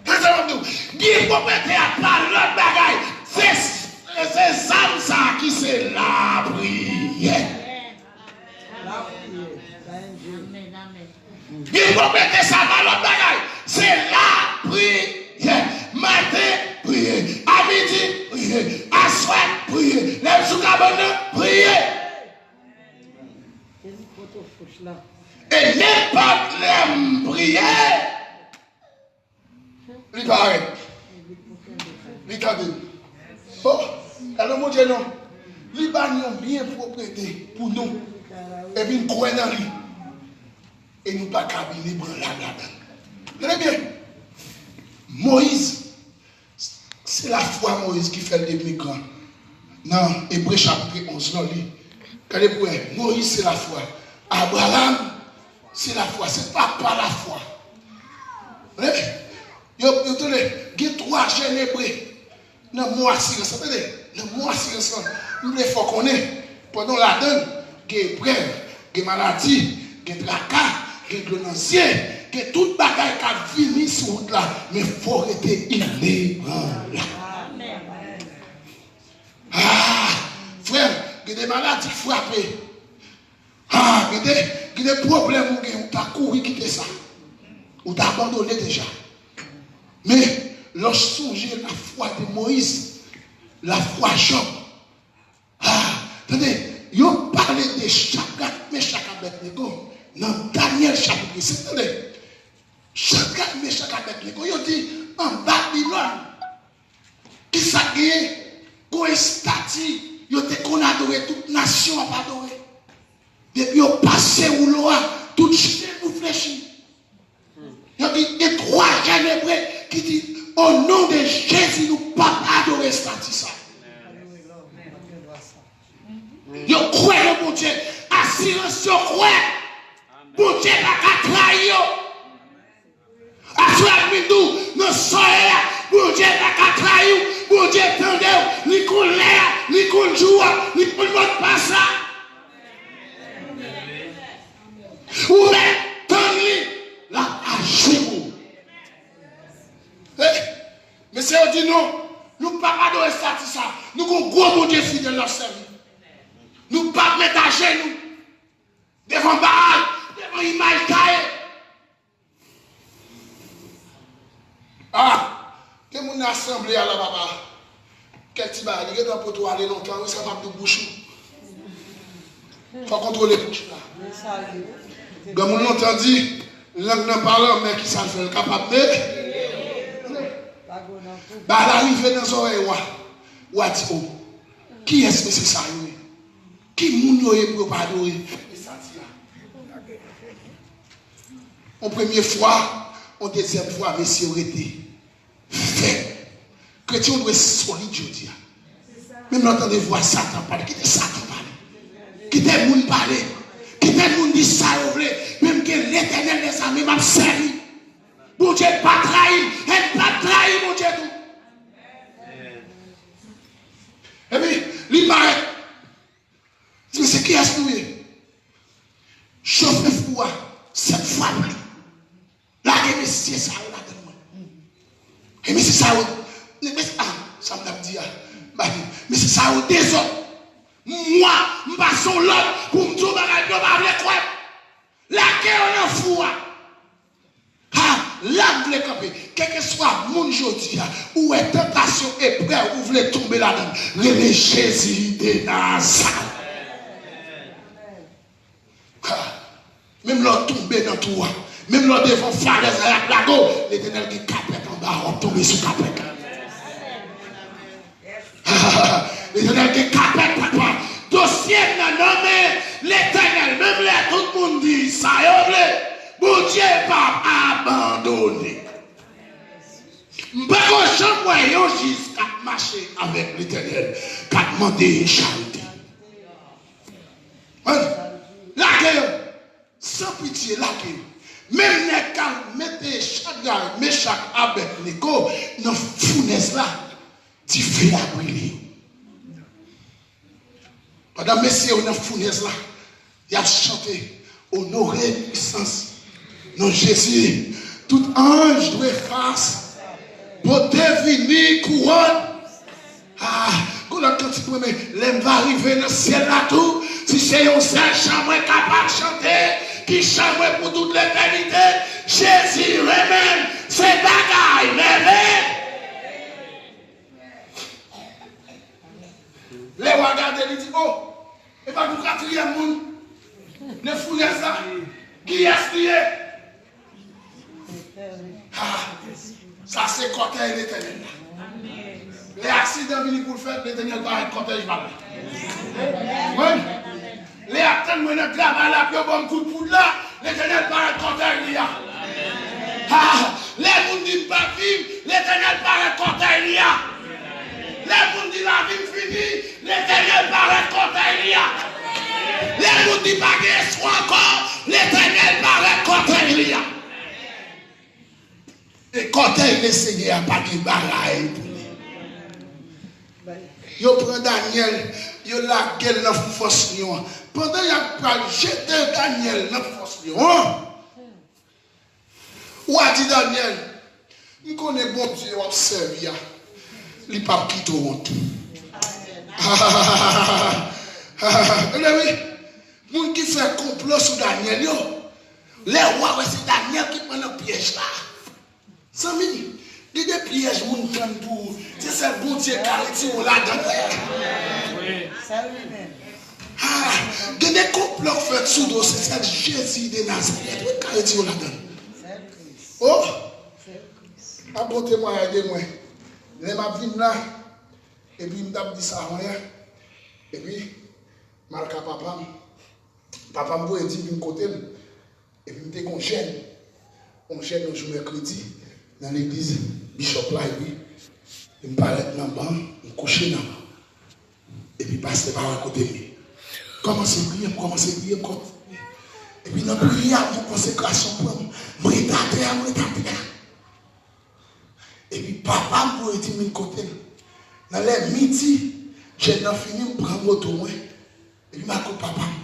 Se sa m ap di w. Byen pwopriyete a pa lòt bagay. Se, se zam sa a ki se lapriyè. Amèn, amèn. Byen pwopriyete sa pa lòt bagay. Se lapriyè. Maten, priye. Amidi, priye. Aswè, priye. Lè m sou kabann nan, priye. E nenpòt lè m priye. Li parèt. Li tande. Oh, gade Bondye non. Li ba n yon byen pwoprete pou nou. Epi n kwè nan li. E nou pa ka vin ebranlab ladan l. Tande byen. Moyiz, se lafwa Moyiz ki fè l devni gran. Nan Ebre chapit onz, non, li. Gade pou wè. Moyiz se lafwa. Abraram se lafwa. Se papa lafwa. Wi. Yo, yo tande, gen twa jèn Ebre nan mo asirans lan. Tande, nan mo asirans lan, m vle fè w konnen, pandan w ladan l, gen eprèv, gen maladi, gen traka, gen dlo nan zye, gen tout bagay k ap vini sou wout la, men fò w rete inebranlab. Ah, frè m, gen de maladi k frape. Ah, gen de, gen de pwoblèm ou gen, ou ta kouri kite sa. Ou ta abandone deja. Men, lè w sonje lafwa de Moyiz, lafwa Jòb. Ah, tande, yo pale de Chadrak, Mechak, Abèdnego nan Danyèl chapit sis. Tande, Chadrak, Mechak, Abèdnego, yo di an Babilòn, kisa k genyen? Gon estati yo te konn adore, tout nasyon ap adore. Depi yo pase woulo a, tout je nou flechi. Yo di, gen twa jèn Ebre ki di, o non de Jezi, nou p ap adore estati sa. Yo kwè nan Bondye, asirans yo kwè. Bondye pa ka trayi yo. Aswè a m vin di w, nan sa w ye a, Bondye pa ka trayi w, Bondye tande w, li konn lè a, li konn jou a, li konn modpas la. Ou mèt tann li, l ap aji pou ou. Eh, mesye yo di non, nou p ap adore estati sa, nou gon gwo Bondye fidèl n ap sèvi. Nou p ap met ajenou devan Baal, devan imaj taye. Ah, gen moun nan asanble a la, papa. Kèk ti bagay, li gentan pote w ale lontan, wi, sa p ap dou bouch ou. Fò kontwole bouch ou la. Granmoun lontan di, lang nan pa lanmè, kisa l fè? L kapab ne. Ba l arive nan zòrèy wa. Wa di, o, kiyès mesye sa yo ye? Ki moun yo ye pou yo pa adore? Mesye sa di a. On premye fwa, on dezyèm fwa, mesye yo rete fèm. Kretyen, ou dwe solid jodi a. Menm lè w tande vwa Satan pale, kite Satan pale. Kite moun pale. Kite moun di sa yo vle. Menm gen Letènèl dèzame m ap sèvi. Bondye pa trayi m, e l p ap trayi Bondye tou. Epi, li parèt. Di, mesye, kiyès nou ye? Chofè fou a, sèt fwa pli. Lage mesye sa yo ladan mwen. E mesye sa yo, mesye, ah, sa m t ap di a. Ba, mesye sa yo dezòd. Mwa, m pase yon lòd pou m di yon bagay, yo pa vle kwè. Lage yo nan fou a. Ha, la m vle kanpe. Kèlkeswa moun jodi a, ou wè tantasyon, eprèv, ou vle tonbe ladan l, rele Jezi de Nazarèt. Ha, menm lè w tonbe nan twou a, menm lè w devan falèz la, y ap lage w, Letènèl gen kapèt anba w, w ap tonbe sou kapèt la. Letènèl gen kapèt, papa. Dosye m nan nan men Letènèl. Menm lè tout moun di sa yo vle, Bondye p ap abandone. M poko janm wè yon jij k ap mache avèk Letènèl, k ap mande charite. Lage yo. San pitye, lage yo. Menm nèg k al mete Chadrak, Mechak, Abèdnego nan founèz la, dife a brile yo. Pandan mesye yo nan founèz la, y ap chante, onore pwisans non Jezi. Tout anj dwe fas, bote vini kouwòn. Ah, gon lòt kantik mwen, men lè m va rive nan syèl la tou, si se yon sèl chan mwen kapab chante, ki chan mwen pou tout letènite, Jezi renmen m, se bagay mèveye. Lè w a gade, li di, o, e pa pou katriyèm moun nan founèz la, kiyès li ye? Ah, sa se kòtèy Letènèl la. Lè aksidan vini pou l fèt, Letènèl parèt kòtèy pa l. Wi. Lè y ap tann mwen nan travay la pou yo ban m kout poud la, Letènèl parèt kòtèy li a. Ha! Lè moun di m p ap viv, Letènèl parèt kòtèy li a. Lè moun di lavi m fini, Letènèl parèt kòtèy li a. Lè moun di pa gen espwa ankò, Letènèl parèt kòtèy li a. E kòtèy Lesenyè a pa gen bagay pou li. Yo pran Danyèl, yo lage l nan fòs lyon an. Pandan y ap pral jete Danyèl nan fòs lyon an, wa di Danyèl, m konnen Bondye w ap sèvi a, li p ap kite w wont. Tande wi, moun ki fè konplo sou Danyèl yo, lè wa wè se Danyèl ki pran nan pyèj la. Zanmi, gen de pyèj moun tann pou ou, se sèl Bondye ka retire w ladan l. Wi. Sèl li menm. Ah, gen de konplo k fèt sou do, se sèl Jezi de Nazarèt wi k ka retire w ladan l. Sèl Kris. Oh! Sèl Kris. Ap bon temwayaj de mwen. Lè m ap vin la, epi m t ap di sa avan yè, epi m al ka papa m. Papa m voye di m vin kote l. Epi m te gen yon jèn, yon jèn yon jou mèkredi, nan legliz Bishop la, epi m parèt nan ban, m kouche nan ban. Epi pastè pa wè kote m ye. Kòmanse priye, m kòmanse priye, m kòmanse priye. Epi nan priyè a, yon konsekrasyon pran m, m ret atè a, m ret atè a. Epi papa m voye di m vin kote l. Nan lè midi, jèn nan fini, m pran moto mwen. Epi m al kot papa m.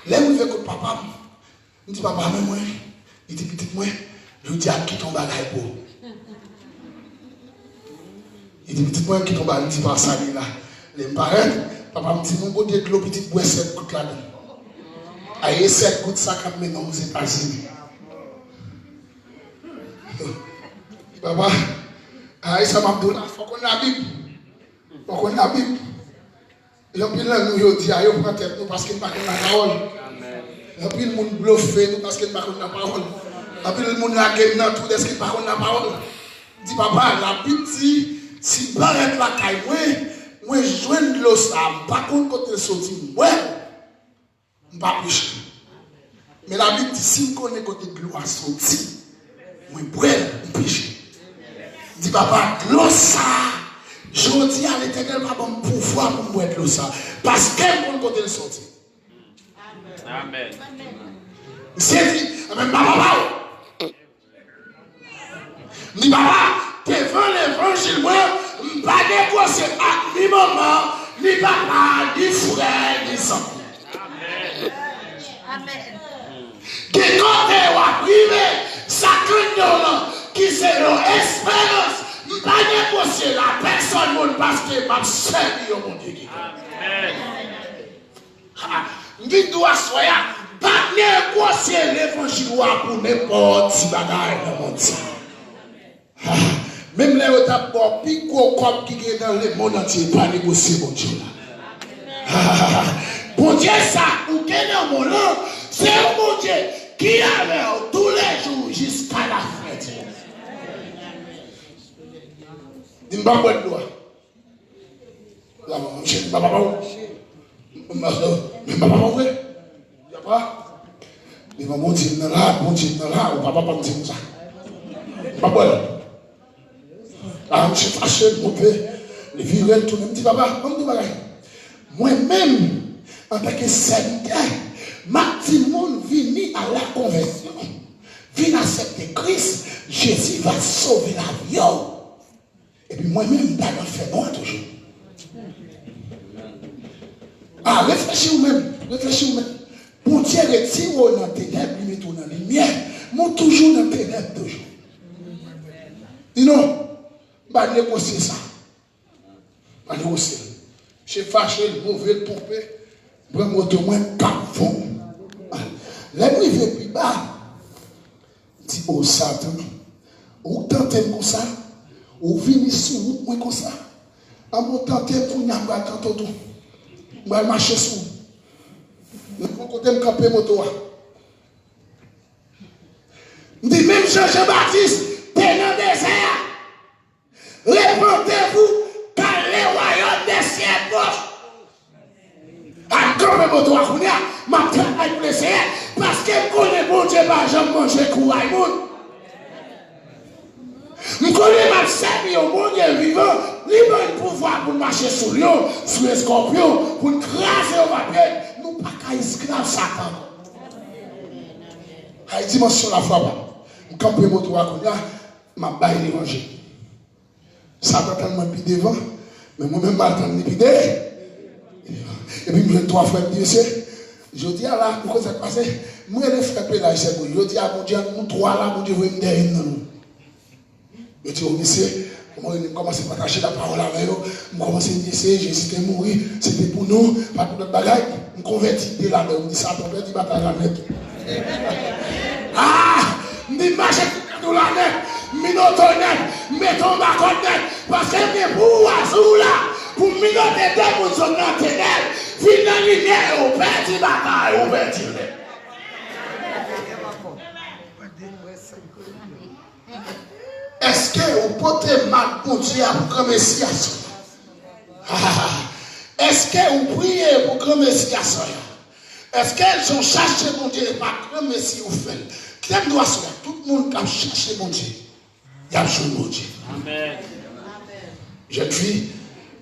Lè m rive kot papa m, m di, "Papa, men mwen." Li di, "Pitit mwen, jodi a m kite yon bagay pou ou." Li di, "Pitit mwen, m kite yon bagay." M di, "Pa sa li la." Lè m parèt, papa m di, "Non, Bondye dlo pitit bwè sèt gout ladan l." A, e sèt gout sa k ap mennen w Ozetazini. Papa, ay, sa m ap di w la, fò w konn Labib. Fò w konn Labib. Gen anpil nan nou jodi a, yo pran tèt nou paske n pa konn lapawòl. Anpil moun blofe nou paske n pa konn lapawòl. Anpil moun lage n nan twou dèske n pa konn lapawòl. Di, "Papa, Labib di, si m parèt lakay mwen, mwen jwenn dlo sa a, m pa konn kote l soti, m bwè l." M pa preche. Men Labib di, si m konnen kote dlo a soti, mwen bwè l, m preche. M di, "Papa, dlo sa a, jodi a, Letènèl va ban m pouvwa pou m bwè dlo sa a, paske m konn kote l soti." Amèn. Misye di, "Amèn, m pa papa w." M di, "Papa, devan levanjil mwen, m pa negosye ak ni manman, ni papa, ni frè, ni zanmi." Amèn. Gen kote w ap rive, sa k anndan w lan, ki se yon esperans, m pa negosye l a pèsòn moun paske m ap sèvi yon Bondye ki gran. Amèn. Ha, m vin di w aswè a, pa negosye levanjil ou a pou nenpòt ti bagay nan mond sa. Ha, menm lè yo t ap ba w pi gwo kòb ki gen nan lemonn antye, pa negosye Bondye w la. Ha, Bondye sa ou gen nan men w lan, se yon Bondye ki avè w toulejou jiska lafen di mond. Di m pa bwè dlo a. La, mwen, mwen, mwen pa papa w. Mwen, mwen, mwen pa papa w vre. Papa. Devan Bondye m nan la, Bondye m nan la, ou pa papa m di konsa. M pa bwè l. La, misye fache, l monte, li vire, l tounen. M di, "Papa, ban m di w bagay. Mwen menm, antanke sèvitè, m ap di moun vini a la konvèsyon, vin aksepte Kris, Jezi va sove lavi yo." Epi mwen menm, m ta nan fè nwa toujou. A, reflechi ou menm, reflechi ou menm. Bondye retire w nan tenèb, li mete w nan limyè, men w toujou nan tenèb toujou. Di non, m pa negosye sa. M pa negosye. Misye fache, l move, l twonpe, m pran moto mwen, m kap fon. Lè m rive pi ba, di, "O Satan, ou tante m konsa, ou vini sou wout mwen konsa. Anben w tante m, kounye a m pral tante w tou. M pral mache sou ou." Nan yon kote m kanpe moto a. M di, "Menm jan Jan Batis te nan dezè a, Repentez-vous, car le royaume des cieux est proche. Al kanpe moto a kounye a, m ap travay pou Lesenyè, paske m konnen Bondye pa janm manje kouray moun. M konnen m ap sèvi yon Bondye vivan, li ban n pouvwa pou n mache sou lyon, sou eskòpyon, pou n kraze yo papye, nou pa ka esklav Satan. Ay dimansyon lafwa pa m. M kanpe moto a kounye a, m ap bay levanjil. Satan tann mwen pi devan, men mwen menm m al tann li pi de. Epi m jwenn twa frè m di, mesye, jodi a la, ou konn sa k pase? M rele frè Pelaj, sè Bouyi. Jodi a, Bondye, nou twa la, Bondye voye m dèyè youn nan nou. Yo di, o, mesye, kòman rele, m kòmanse pataje lapawòl avè yo. M kòmanse di, mesye, Jezi te mouri, se te pou nou, pa pou lòt bagay. M konvèti de la, men m di, Satan pèdi batay la nèt. Ah! M di, mache sou tèt ou la nèt, m minote w nèt, m mete w anba kòd nèt, paske m gen pou w asou w la, pou m minote de moun sot nan tenèb, vin nan limyè, ou pèdi batay, ou pèdi l nèt. Èske ou pote mak Bondye a pou granmesi aswè a? Èske ou priye pou granmesi aswè a? Èske jan w chache Bondye e pa granmesi ou fè l? Kite m di w aswè a, tout moun k ap chache Bondye, y ap jwenn Bondye. Amèn. Jèn fi,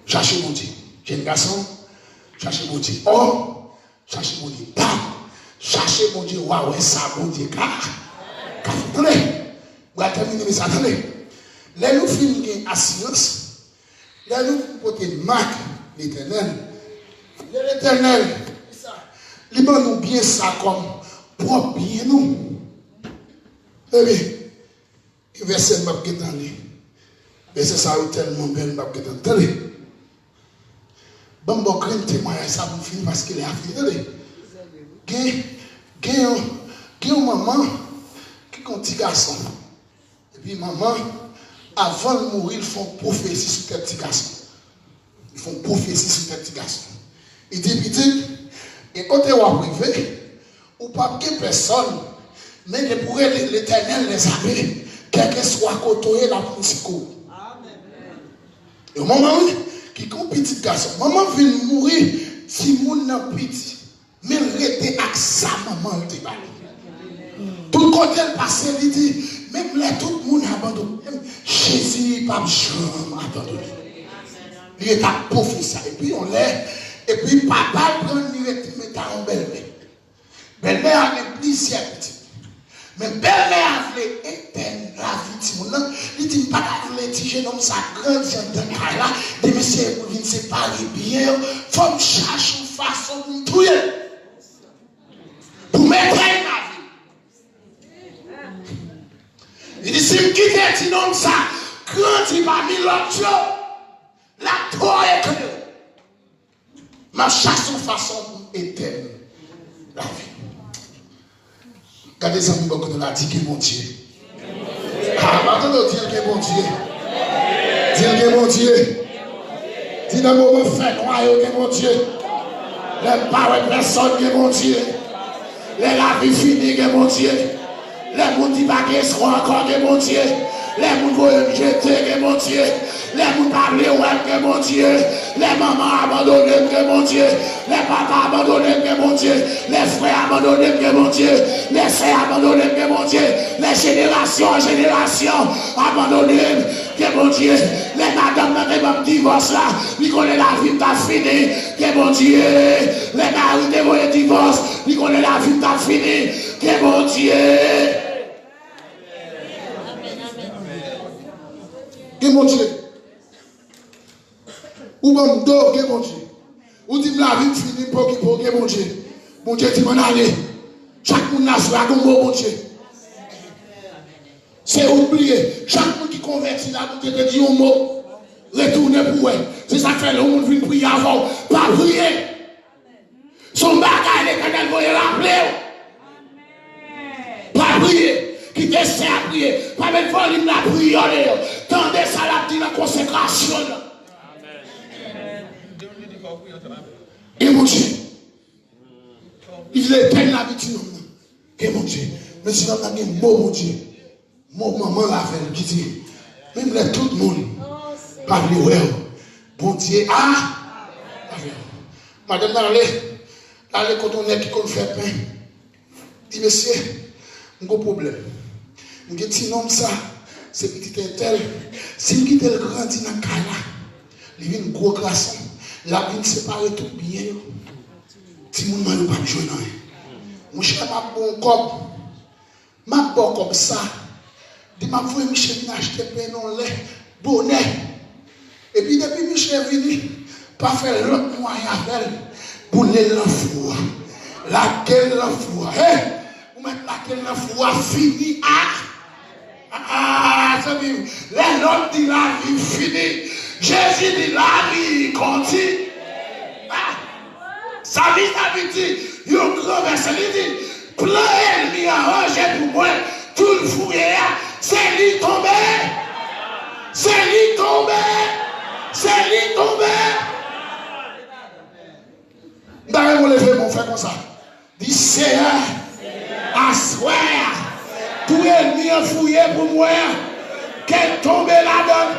chache Bondye. Jèn gason, chache Bondye. Òm, chache Bondye. Dam, chache Bondye, w a wè sa Bondye ka, ka fè. Tande, m pral tèmine, men sa, tande. Lè nou fin gen asirans, lè nou fin pote mak Letènèl, lè Letènèl, li ban nou byen sa kòm pwòp byen nou. Ebyen, gen vèsè m ap gentan li. Vèsè sa yo tèlman bèl, m ap gentan tande. Ban m ba w grenn temwayaj sa pou m fini, paske lè a fini, tande. Gen, gen yon, gen yon manman ki gen yon ti gason. Epi manman, avan l mouri, l fè yon pwofesi sou tèt ti gason. Li fè yon pwofesi sou tèt ti gason. Li di, pitit, gen kote w ap rive, ou p ap gen pèsòn, men depi w rele Letènèl dèzame, kèlkeswa kote w ye, l ap vin sekou w. Yon manman, wi, ki gen yon pitit gason. Manman vin mouri, timoun nan piti. Men l rete ak sa manman l te ba li. Tout kote l pase, li di, menm lè tout moun abandone m, Jezi p ap janm abandone m. Li rete ak pwofesi a. Epi yon lè, epi papa l pran li rete met a yon bèlmè. Bèlmè a gen plizyè pitit. Men bèlmè a vle etèn lavi timoun nan. Li di, "M pa ta vle ti jenòm sa grandi anndan kay la. Demen se pou l vin separe byen yo. Fò m chache yon fason pou m touye l. Pou m etèn lavi l." Li di, "Si m kite ti nonm sa grandi pami lòt yo, l ap twò eklere." M ap chache yon fason pou m etèn lavi. Gade zanmi bò kote w la, di, "Gen Bondye." Ah, m ap tande w di l, "Gen Bondye." Di l, "Gen Bondye." Di, "Nan moman fènwa yo, gen Bondye. Lè m pa wè pèsòn, gen Bondye. Lè lavi fini, gen Bondye." Lè moun di pa gen espwa ankò, gen Bondye. Lè moun voye m jete, gen Bondye. Lè moun pa vle wè m, gen Bondye. Lè manman abandone m, gen Bondye. Lè papa abandone m, gen Bondye. Lè frè abandone m, gen Bondye. Lè sè abandone m, gen Bondye. Lè jenerasyon an jenerasyon abandone m, gen Bondye. Lè madanm nan te ban m divòs la, li konnen lavi m t ap fini, gen Bondye. Lè mari te voye divòs, li konnen lavi m t ap fini, gen Bondye. Gen Bondye. Ou ban m do, gen Bondye. Ou di m lavi m fini, m pa okipe w, gen Bondye. Bondye di m ann ale. Chak moun nan aswè a gen yon mo Bondye. Se ou k bliye. Chak moun ki konvèti la, Bondye te di yon mo. Retounen pou w wè. Se sa k fè lè yon moun vin priye avè w, pa priye. Se yon bagay Letènèl voye raple w. Pa priye. Kite Sen a priye. Pa met volim la priyè deyò. Tande sa l ap di nan konsekrasyon l. E Bondye. Li vle etèn lavi ti nonm nan. Gen Bondye. Men ti nonm nan gen mo Bondye. Mo manman l avè l ki di, menm lè tout moun pa vle wè w. Bondye a avè w. Madanm nan ale, l ale kote yon nèg ki konn fè pen. Di, mesye, m gon pwoblèm. M gen ti nonm sa, se pitit entèl. Si m kite l grandi nan kay la, li vin gwo gason, l ap vin separe tout byen yo. Timoun mwen yo p ap jwenn anyen. Monchè, m ap ba w kòb. M ap ba w kòb sa. Di m ap voye misye vin achte pen nan lè bonè. Epi depi misye vini, pa fè lòt mwayen avè l. Boule l nan fou a. Lage l nan fou a. Hey! Ou mèt lage l nan fou a, fini a. Ah, zanmi m, lè lòm di lavi fini, Jezi di lavi kontinye. Ah! Sa vin, sa vin di, yon gran vèsè, li di, plan ènmi an ranje pou mwen, tou l fouye a, se li tonbe. Se li tonbe. Se li tonbe. M ta renmen w leve men w fè konsa. Di, Seyè, aswè a, tou ènmi an fouye pou mwen an, ke l tonbe ladan l,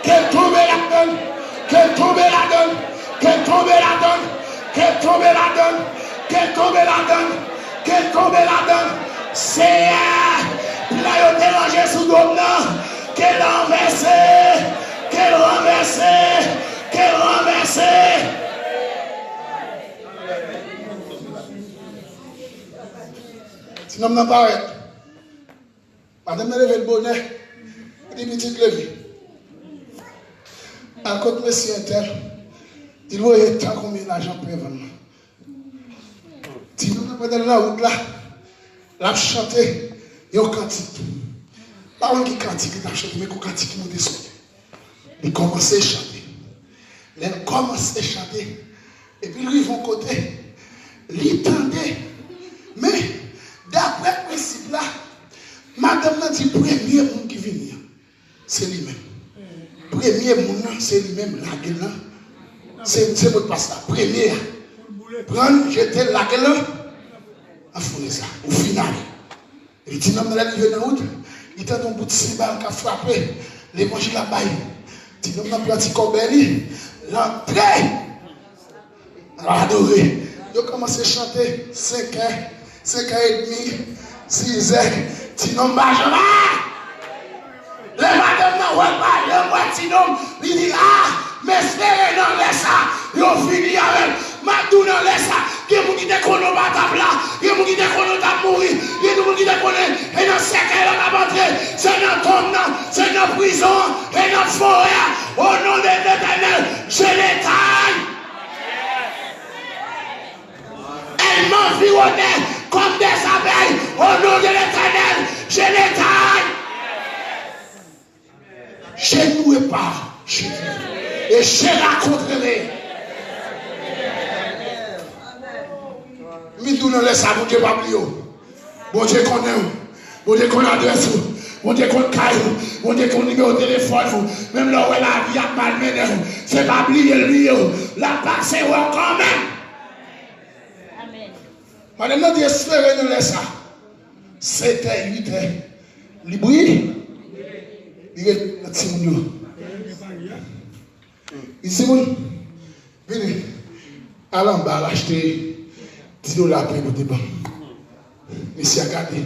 ke l tonbe ladan l, ke l tonbe ladan l, ke l tonbe ladan l, ke l tonbe ladan l, ke l tonbe ladan l, ke l tonbe ladan l. Seyè, plan yo te ranje sou do m nan, ke l ranvèse, ke l ranvèse, ke l ranvèse. Ti nonm nan parèt. Madanm nan leve l bonè. Li di, pitit, leve. Al kot mesye entèl. Di l voye tan konbyen lajan pen vann nan. Ti nonm nan, pandan l nan wout la, l ap chante yon kantik. Pa konn ki kantik li t ap chante, men gon kantik ki monte sou li. Li kòmanse chante. Lè l kòmanse chante, epi l rive yon kote, li tande. Men, daprè prensip la, madanm nan di premye moun ki vini an, se li menm. Premye moun nan, se li menm, lage l nan. Se, se modpas la. Premye a. Pran l, jete l, lage l nan. An founi sa. Ou final. Epi ti nonm nan lè l rive nan wout, li tande yon bout senbal k ap frape. Levanjil ap bay. Ti nonm nan pran ti kòbèy li, l antre. L adore. Yo kòmanse chante senkè, senkè edmi, sizè. Ti nonm pa janm a. Lè madanm nan wè l pa janm wè ti nonm, li di, a, m espere nan lè sa, yo fini avè l. M ap di w nan lè sa, gen moun ki te konnen w pa t ap la, gen moun ki te konnen w t ap mouri, gen moun ki te konnen e nan sèkèy la w t ap antre, se nan tonm nan, se nan prizon an, e nan forè a. Au nom de l'Éternel, je les taille. Elles m'environnaient comme des abeilles. Au nom de l'Éternel, je les taille. Je n'aurai pas, je dirai, et je raconterai. M vin di w nan lè sa, Bondye pa bliye w. Bondye konnen w. Bondye konn adrès ou. Bondye konn kay ou. Bondye konn nimewo telefòn ou. Menm lè w wè lavi ap malmennen w, se pa bliye l bliye w. L ap pase wè w kanmenm. Madanm nan di espere nan lè sa. Setè, uitè. Li bri. Li ret nan timoun yo. Li di timoun, vini. Al anba, al achte dis dola pen pou te ban m. Mesye a gade.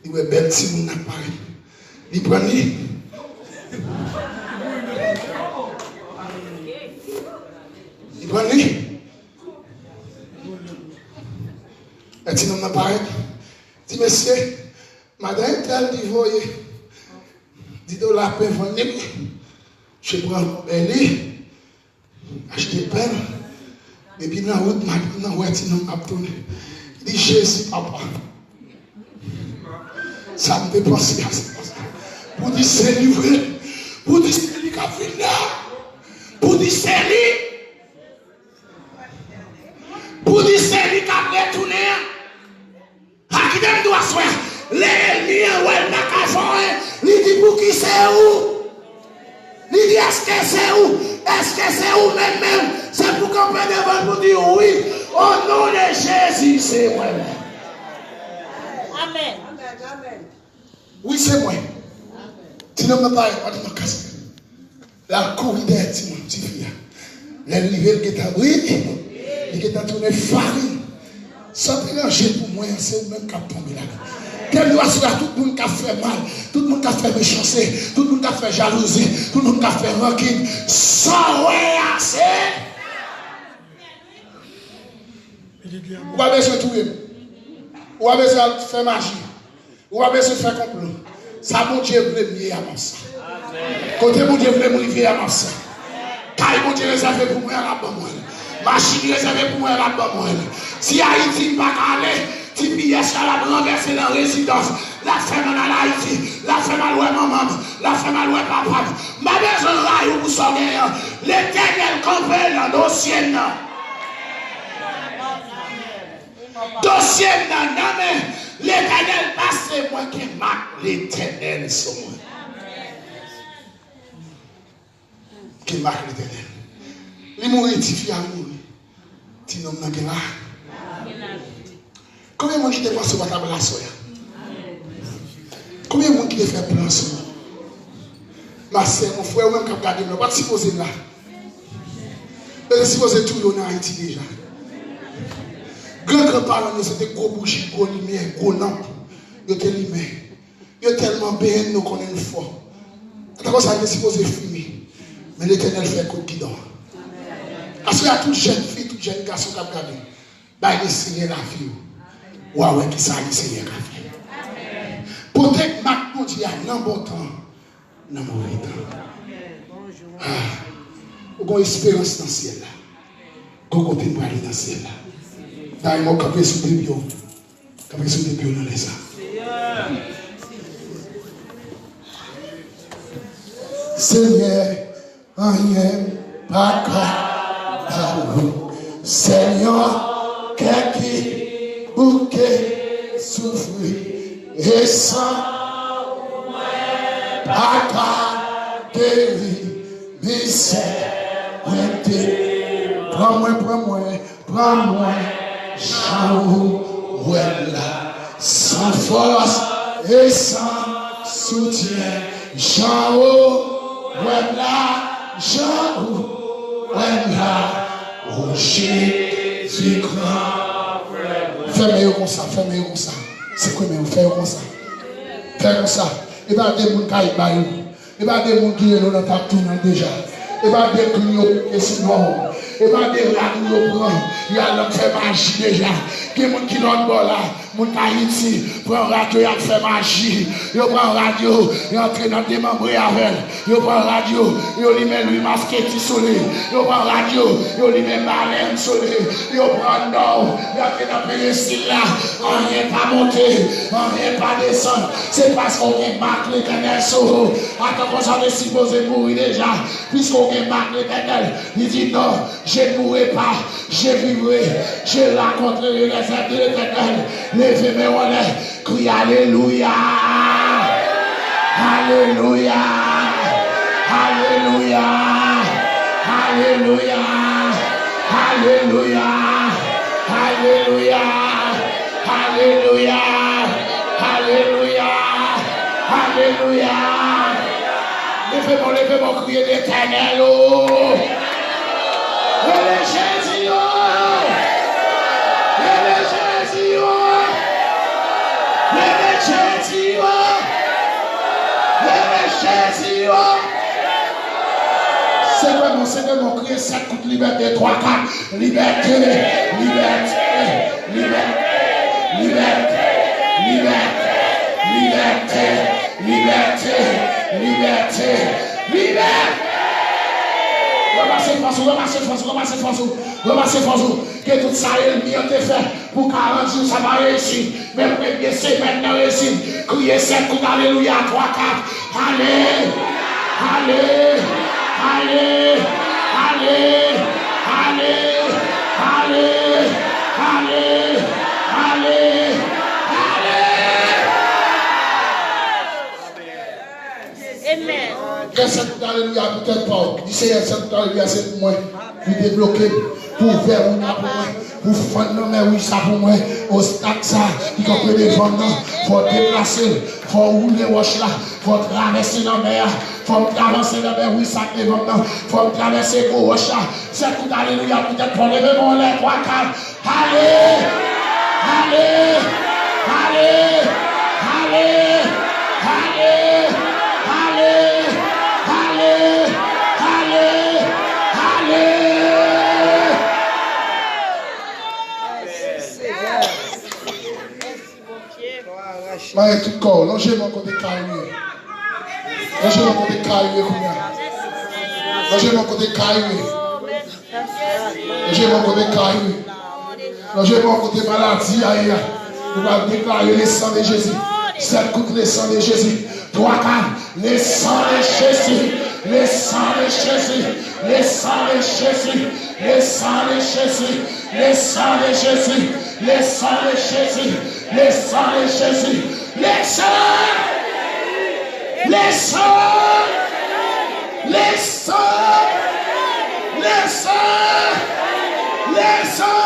Li wè bèl timoun nan parèt. Li pran li. Li pran li. Lè ti nonm nan parèt, di, mesye, madan entèl li voye dis dola pen vann li. Misye pran bèl li, achte pen. Epi nan wout, madanm nan wè ti nonm ap tounen. Li di, Jezi, papa. Sa m te panse a, se pa sa. Pou di se li vre. Pou di se li k ap vin la. Pou di se li. Pou di se li k ap retounen an. A, kite m di w aswè a. Lè ènmi an wè l pa ka fè anyen, li di, pou ki se ou? Li di, èske se ou? Èske se ou menm menm? Se pou kanpe devan l pou di wi. O non de Jezi, se mwen menm. Amèn. Wi, se mwen. Ti nonm nan parèt, madanm nan kase. L L al kouri dèyè timoun, tifi a. Lè l rive, l gentan bri, li gentan tounen farin. Sa w te ranje pou mwen an, se ou menm k ap tonbe ladan. Tèm yo a sou la, tout moun k ap fè mal, tout moun k ap fè mechanste, tout moun k ap fè jalouzi, tout moun k ap fè rankin, sa w wè a, se Ou pa bezwen touye m. Ou pa bezwen al fè maji. Ou pa bezwen fè konplo. Sa Bondye vle m ye a m ap sa. Kote Bondye vle m rive a m ap sa. Kay Bondye rezève pou mwen an, l ap ban mwen l. Machin li rezève pou mwen an, l ap ban mwen l. Si Ayiti m pa ka ale, G P S la l ap ranvèse nan rezidans. L ap fè m al Ayiti. L ap fè m al wè manman m. L ap fè m al wè papa m. M pa bezwen rayi w pou sa w genyen an. Letènèl kanpe nan dosye m nan. Dosye m nan nan men Letènèl, paske mwen gen mak Letènèl sou mwen. Gen mak Letènèl. Li mouri, tifi a mouri. Ti nonm nan gen la. Konbyen moun ki te panse w pa t ap la aswè a? Konbyen moun ki te fè plan sou ou? Ma sè, mon frè, ou menm k ap gade m la, ou pa t sipoze la. Yo te sipoze touye w nan Ayiti deja. Gran gran paran nou se te gwo bouji, gwo limyè, gwo lanp. Yo te limen. Yo tèlman benyen n, nou konnen n fò. Atò konsa, yo te sipoze fini. Men Letènèl fè kout gidon. Aswè a, tout jèn fi, tout jèn gason k ap gade m, bay Lesenyè lavi w. W a wè kisa Lesenyè ka fè. Pote mak Bondye a nan bon tan, nan move tan. Ah, ou gon esperans nan syèl la. Gon kote m prale nan syèl la. Dayè, mwen kanpe sou de pye w. Kanpe sou de pye w nan lè sa. Senyè, anyen pa ka ba ou. Sèl yon kè ki bouke soufri e san pa ka geri mizè mwen te. Pran mwen, pran mwen, pran mwen jan ou wè m la, san fòs e san soutyen. Jan ou wè m la, jan ou wè m la, o Jezi gran frè mwen. Fèmen yo konsa, fèmen yo konsa. Sekwe men yo, fè yo konsa. Fè konsa. E pa de moun k al ba yo. E pa de moun ki rele w nan tap tounen deja. E pa de kli yo pike sou non w. E pa de rad ou yo pran, y al nan fè maji deja. Gen moun ki lòt bò la, moun Ayiti, pran rad yo, y ap fè maji. Yo pran rad yo, y antre nan demanbre avè l. Yo pran rad yo, yo limen lwil masketi sou li. Yo pran rad yo, yo limen balèn sou li. Yo pran non w, y antre nan peyesil la. Anyen pa monte, anyen pa desann. Se paske w gen mak Letènèl sou ou. Atò konsa w te sipoze mouri deja. Piske w gen mak Letènèl, li di non, je mourrai pas, je vivrai, je raconterai les œuvres de l'Éternel. Leve men w anlè, kriye alelouya! Alelouya! Alelouya! Alelouya! Alelouya! Alelouya! Alelouya! Alelouya! Alelouya! Leve men w, leve men w, kriye Letènèl o! Rele Jezi o! Rele Jezi o! Rele Jezi o! Rele Jezi o! Sekwe men w, sekwe men w, kriye sèt kout libète, twa, kat. Libète, libète, libète, libète. Ranmase fòs ou, ranmase fòs ou, ranmase fòs ou, ranmase fòs ou. Ke tout sa ènmi an te fè pou karant jou, sa pa reyisi. Men premye semèn nan reyisi. Kriye sèt kout alelouya, twa, kat. Ale! Ale! Ale! Amen. Fè sèt kout alelouya pou tèt pa w. Di, Seyè, sèt kout alelouya se pou mwen. Pou debloke m, pou ouvè wout la pou mwen, pou fann lanmè wouj sa pou mwen. Ostak sa ki kanpe devan m nan, fò w deplase l, fò w woule wòch la, fò w travèse lanmè a. Fò m travèse lè bè wi sa k devan m nan. Fò m travèse gwo wòch la. Sèt kout alelouya poutèt fò leve men w anlè twa kat. Ale! Ale! Mare tout kò w. Lonje men w kote kay ou ye. Lonje men w kote kay ou ye kounye a. Lonje men w kote kay ou ye. Lonje men w kote kay ou ye. Lonje men w kote maladi a ye a. Nou pral deklare le sang de Jésus. Sèt kout le sang de Jésus. Twa kat. Le sang de Jésus. Le sang de Jésus. Le sang de Jésus. Le sang de Jésus. Le sang de Jésus. Le sang de Jésus. Le sang de Jésus. Le sang. Le sang. Le sang. Le sang. Le sang.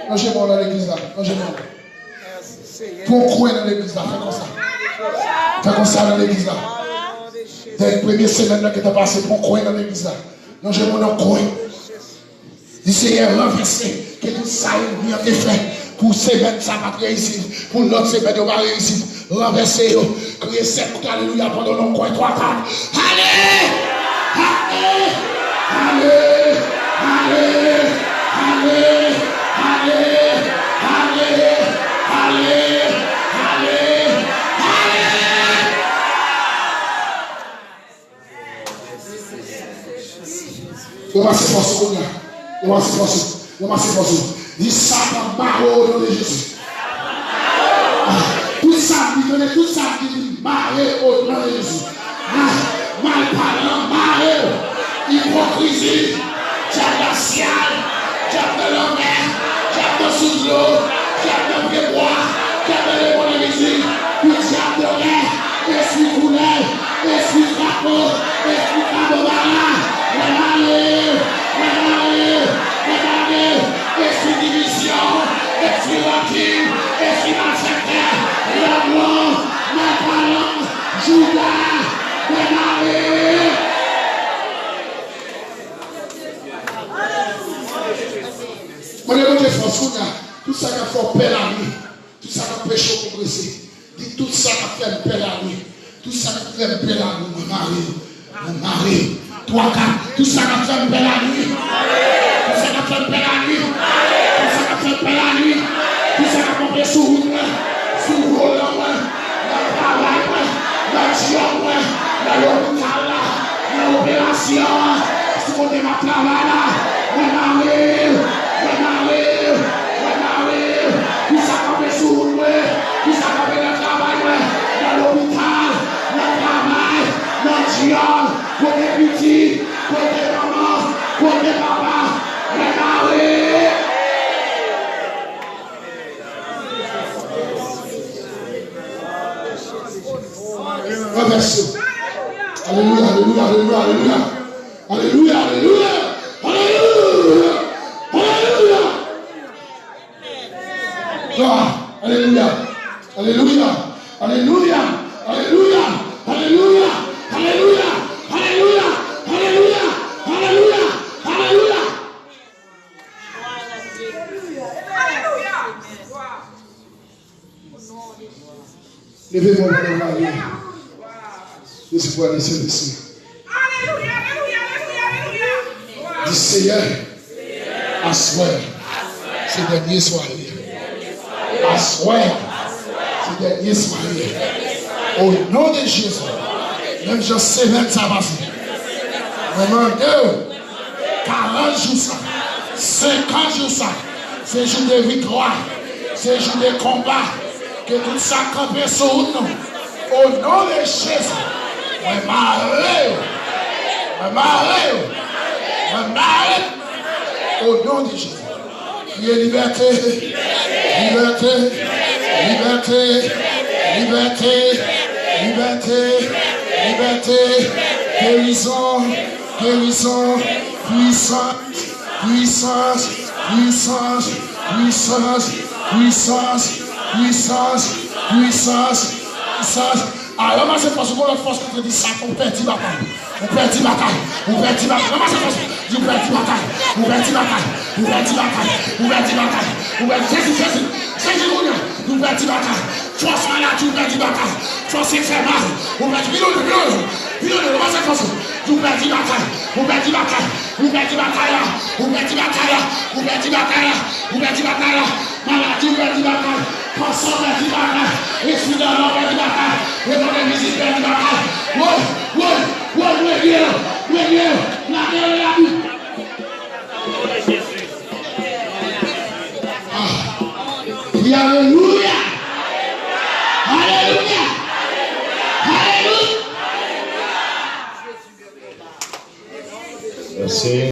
Lonje men w nan legliz la. Lonje men w. Pran kwen nan legliz la. Fè konsa. Fè konsa nan legliz la. Dèyè premye semèn nan ki ta pase, pran kwen nan legliz la. Lonje men w nan kwen. Di Seyè, ranvèse ke tout sa ènmi an te fè pou semèn sa pa t reyisi, pou lòt semèn yo pa reyisi. Ranvèse yo. Kriye sèt kout alelouya pandan w nan kwen twa kat. Ale! Ale! Yo pase fòs ou kounye a. Yo pase fòs ou. Yo pase fòs ou. Di Satan mare w o non de Jezi. Ah, tout sa ki, tande, tout sa ki di mare o non de Jezi. Ah, malpalan mare w. Ipokrizi, dyab nan syèl, dyab nan lanmè, dyab nan sou dlo, dyab nan pyebwa, dyab nan lemon nan mizik, tout dyab nan lè, espri koulè, espri krapo, espri krabobala, mwen mare, mwen mare, mwen mare, espri divizyon, espri rankin, espri malfektè, lanmò, malpalan, jouda, mwen mare. Mande Bondye fòs kounye a. Tout sa k ap fè w pè lannuit. Tout sa k ap anpeche w pwogrese. Di, tout sa k ap fè m pè lannuit. Tout sa k ap fè m pè lannuit, mwen mare yo. Mwen mare yo. Twa, kat. Tout sa k ap fè m pè lannuit. Tout sa k ap fè m pè lannuit. Tout sa k ap fè m pè lannuit. Tout sa k ap anpeche sou wout mwen, sou volan mwen, nan travay mwen, nan djòb mwen, nan lopital la, nan operasyon an, sou kote m ap travay la, mwen mare l, mwen mare l, mwen mare l. Ki sa kanpe sou wout mwen, ki sa kanpe nan travay mwen, nan lopital, nan travay, nan djòb, kote pitit, kote manman, kote papa, mwen mare l. Ranvèse yo. Alelouya, alelouya, alelouya, alelouya. Alelouya, alelouya, alelouya. Alelouya. Glwa. Alelouya. Alelouya. Alelouya. Leve men w pandan w lave. Jezi pou ale Sentespri. Di, Seyè, aswè se dènye sware. Aswè se dènye sware. O non de Jezi, menm jan semèn sa pase, mwen mande w, karant jou sa, senkant jou sa, se jou de viktwa, se jou de konba. Ke tout sa k kanpe sou wout nou, o non de Jezi, mwen mare yo, mwen mare yo, mwen mare yo, o non de Jezi. Kriye libète, libète, libète, libète, libète, libète, gerizon, gerizon, pwisans, pwisans, pwisans, pwisans, pwisans, pwisans, pwisans, pwisans. A, ranmase fòs ou, gon lòt fòs ki antre di sa, ou pèdi batay. Ou pèdi batay. Ou pèdi batay. Ranmase fòs ou, di ou pèdi batay. Ou pèdi batay. Ou pèdi batay. Ou pèdi batay. Ou pèdi, sezi, sezi. Sezi kounye a. Ou pèdi batay. Fòs maladi, ou pèdi batay. Fòs enfèmal, ou pèdi, pilone, pilone, pilone, ranmase fòs ou. Ou pèdi batay. Ou pèdi batay. Ou pèdi batay la. Ou pèdi batay la. Ou pèdi batay la. Ou pèdi batay la. Maladi, ou pèdi batay. Kansè, ou pèdi batay. Espri dòmi, ou pèdi batay. Reponn mizik, pèdi batay. Woy, woy, woy, woy, Dye, woy, Dye, lage yo la. Ah. Wi, alelouya. Alelouya. Alelouya. Mèsi.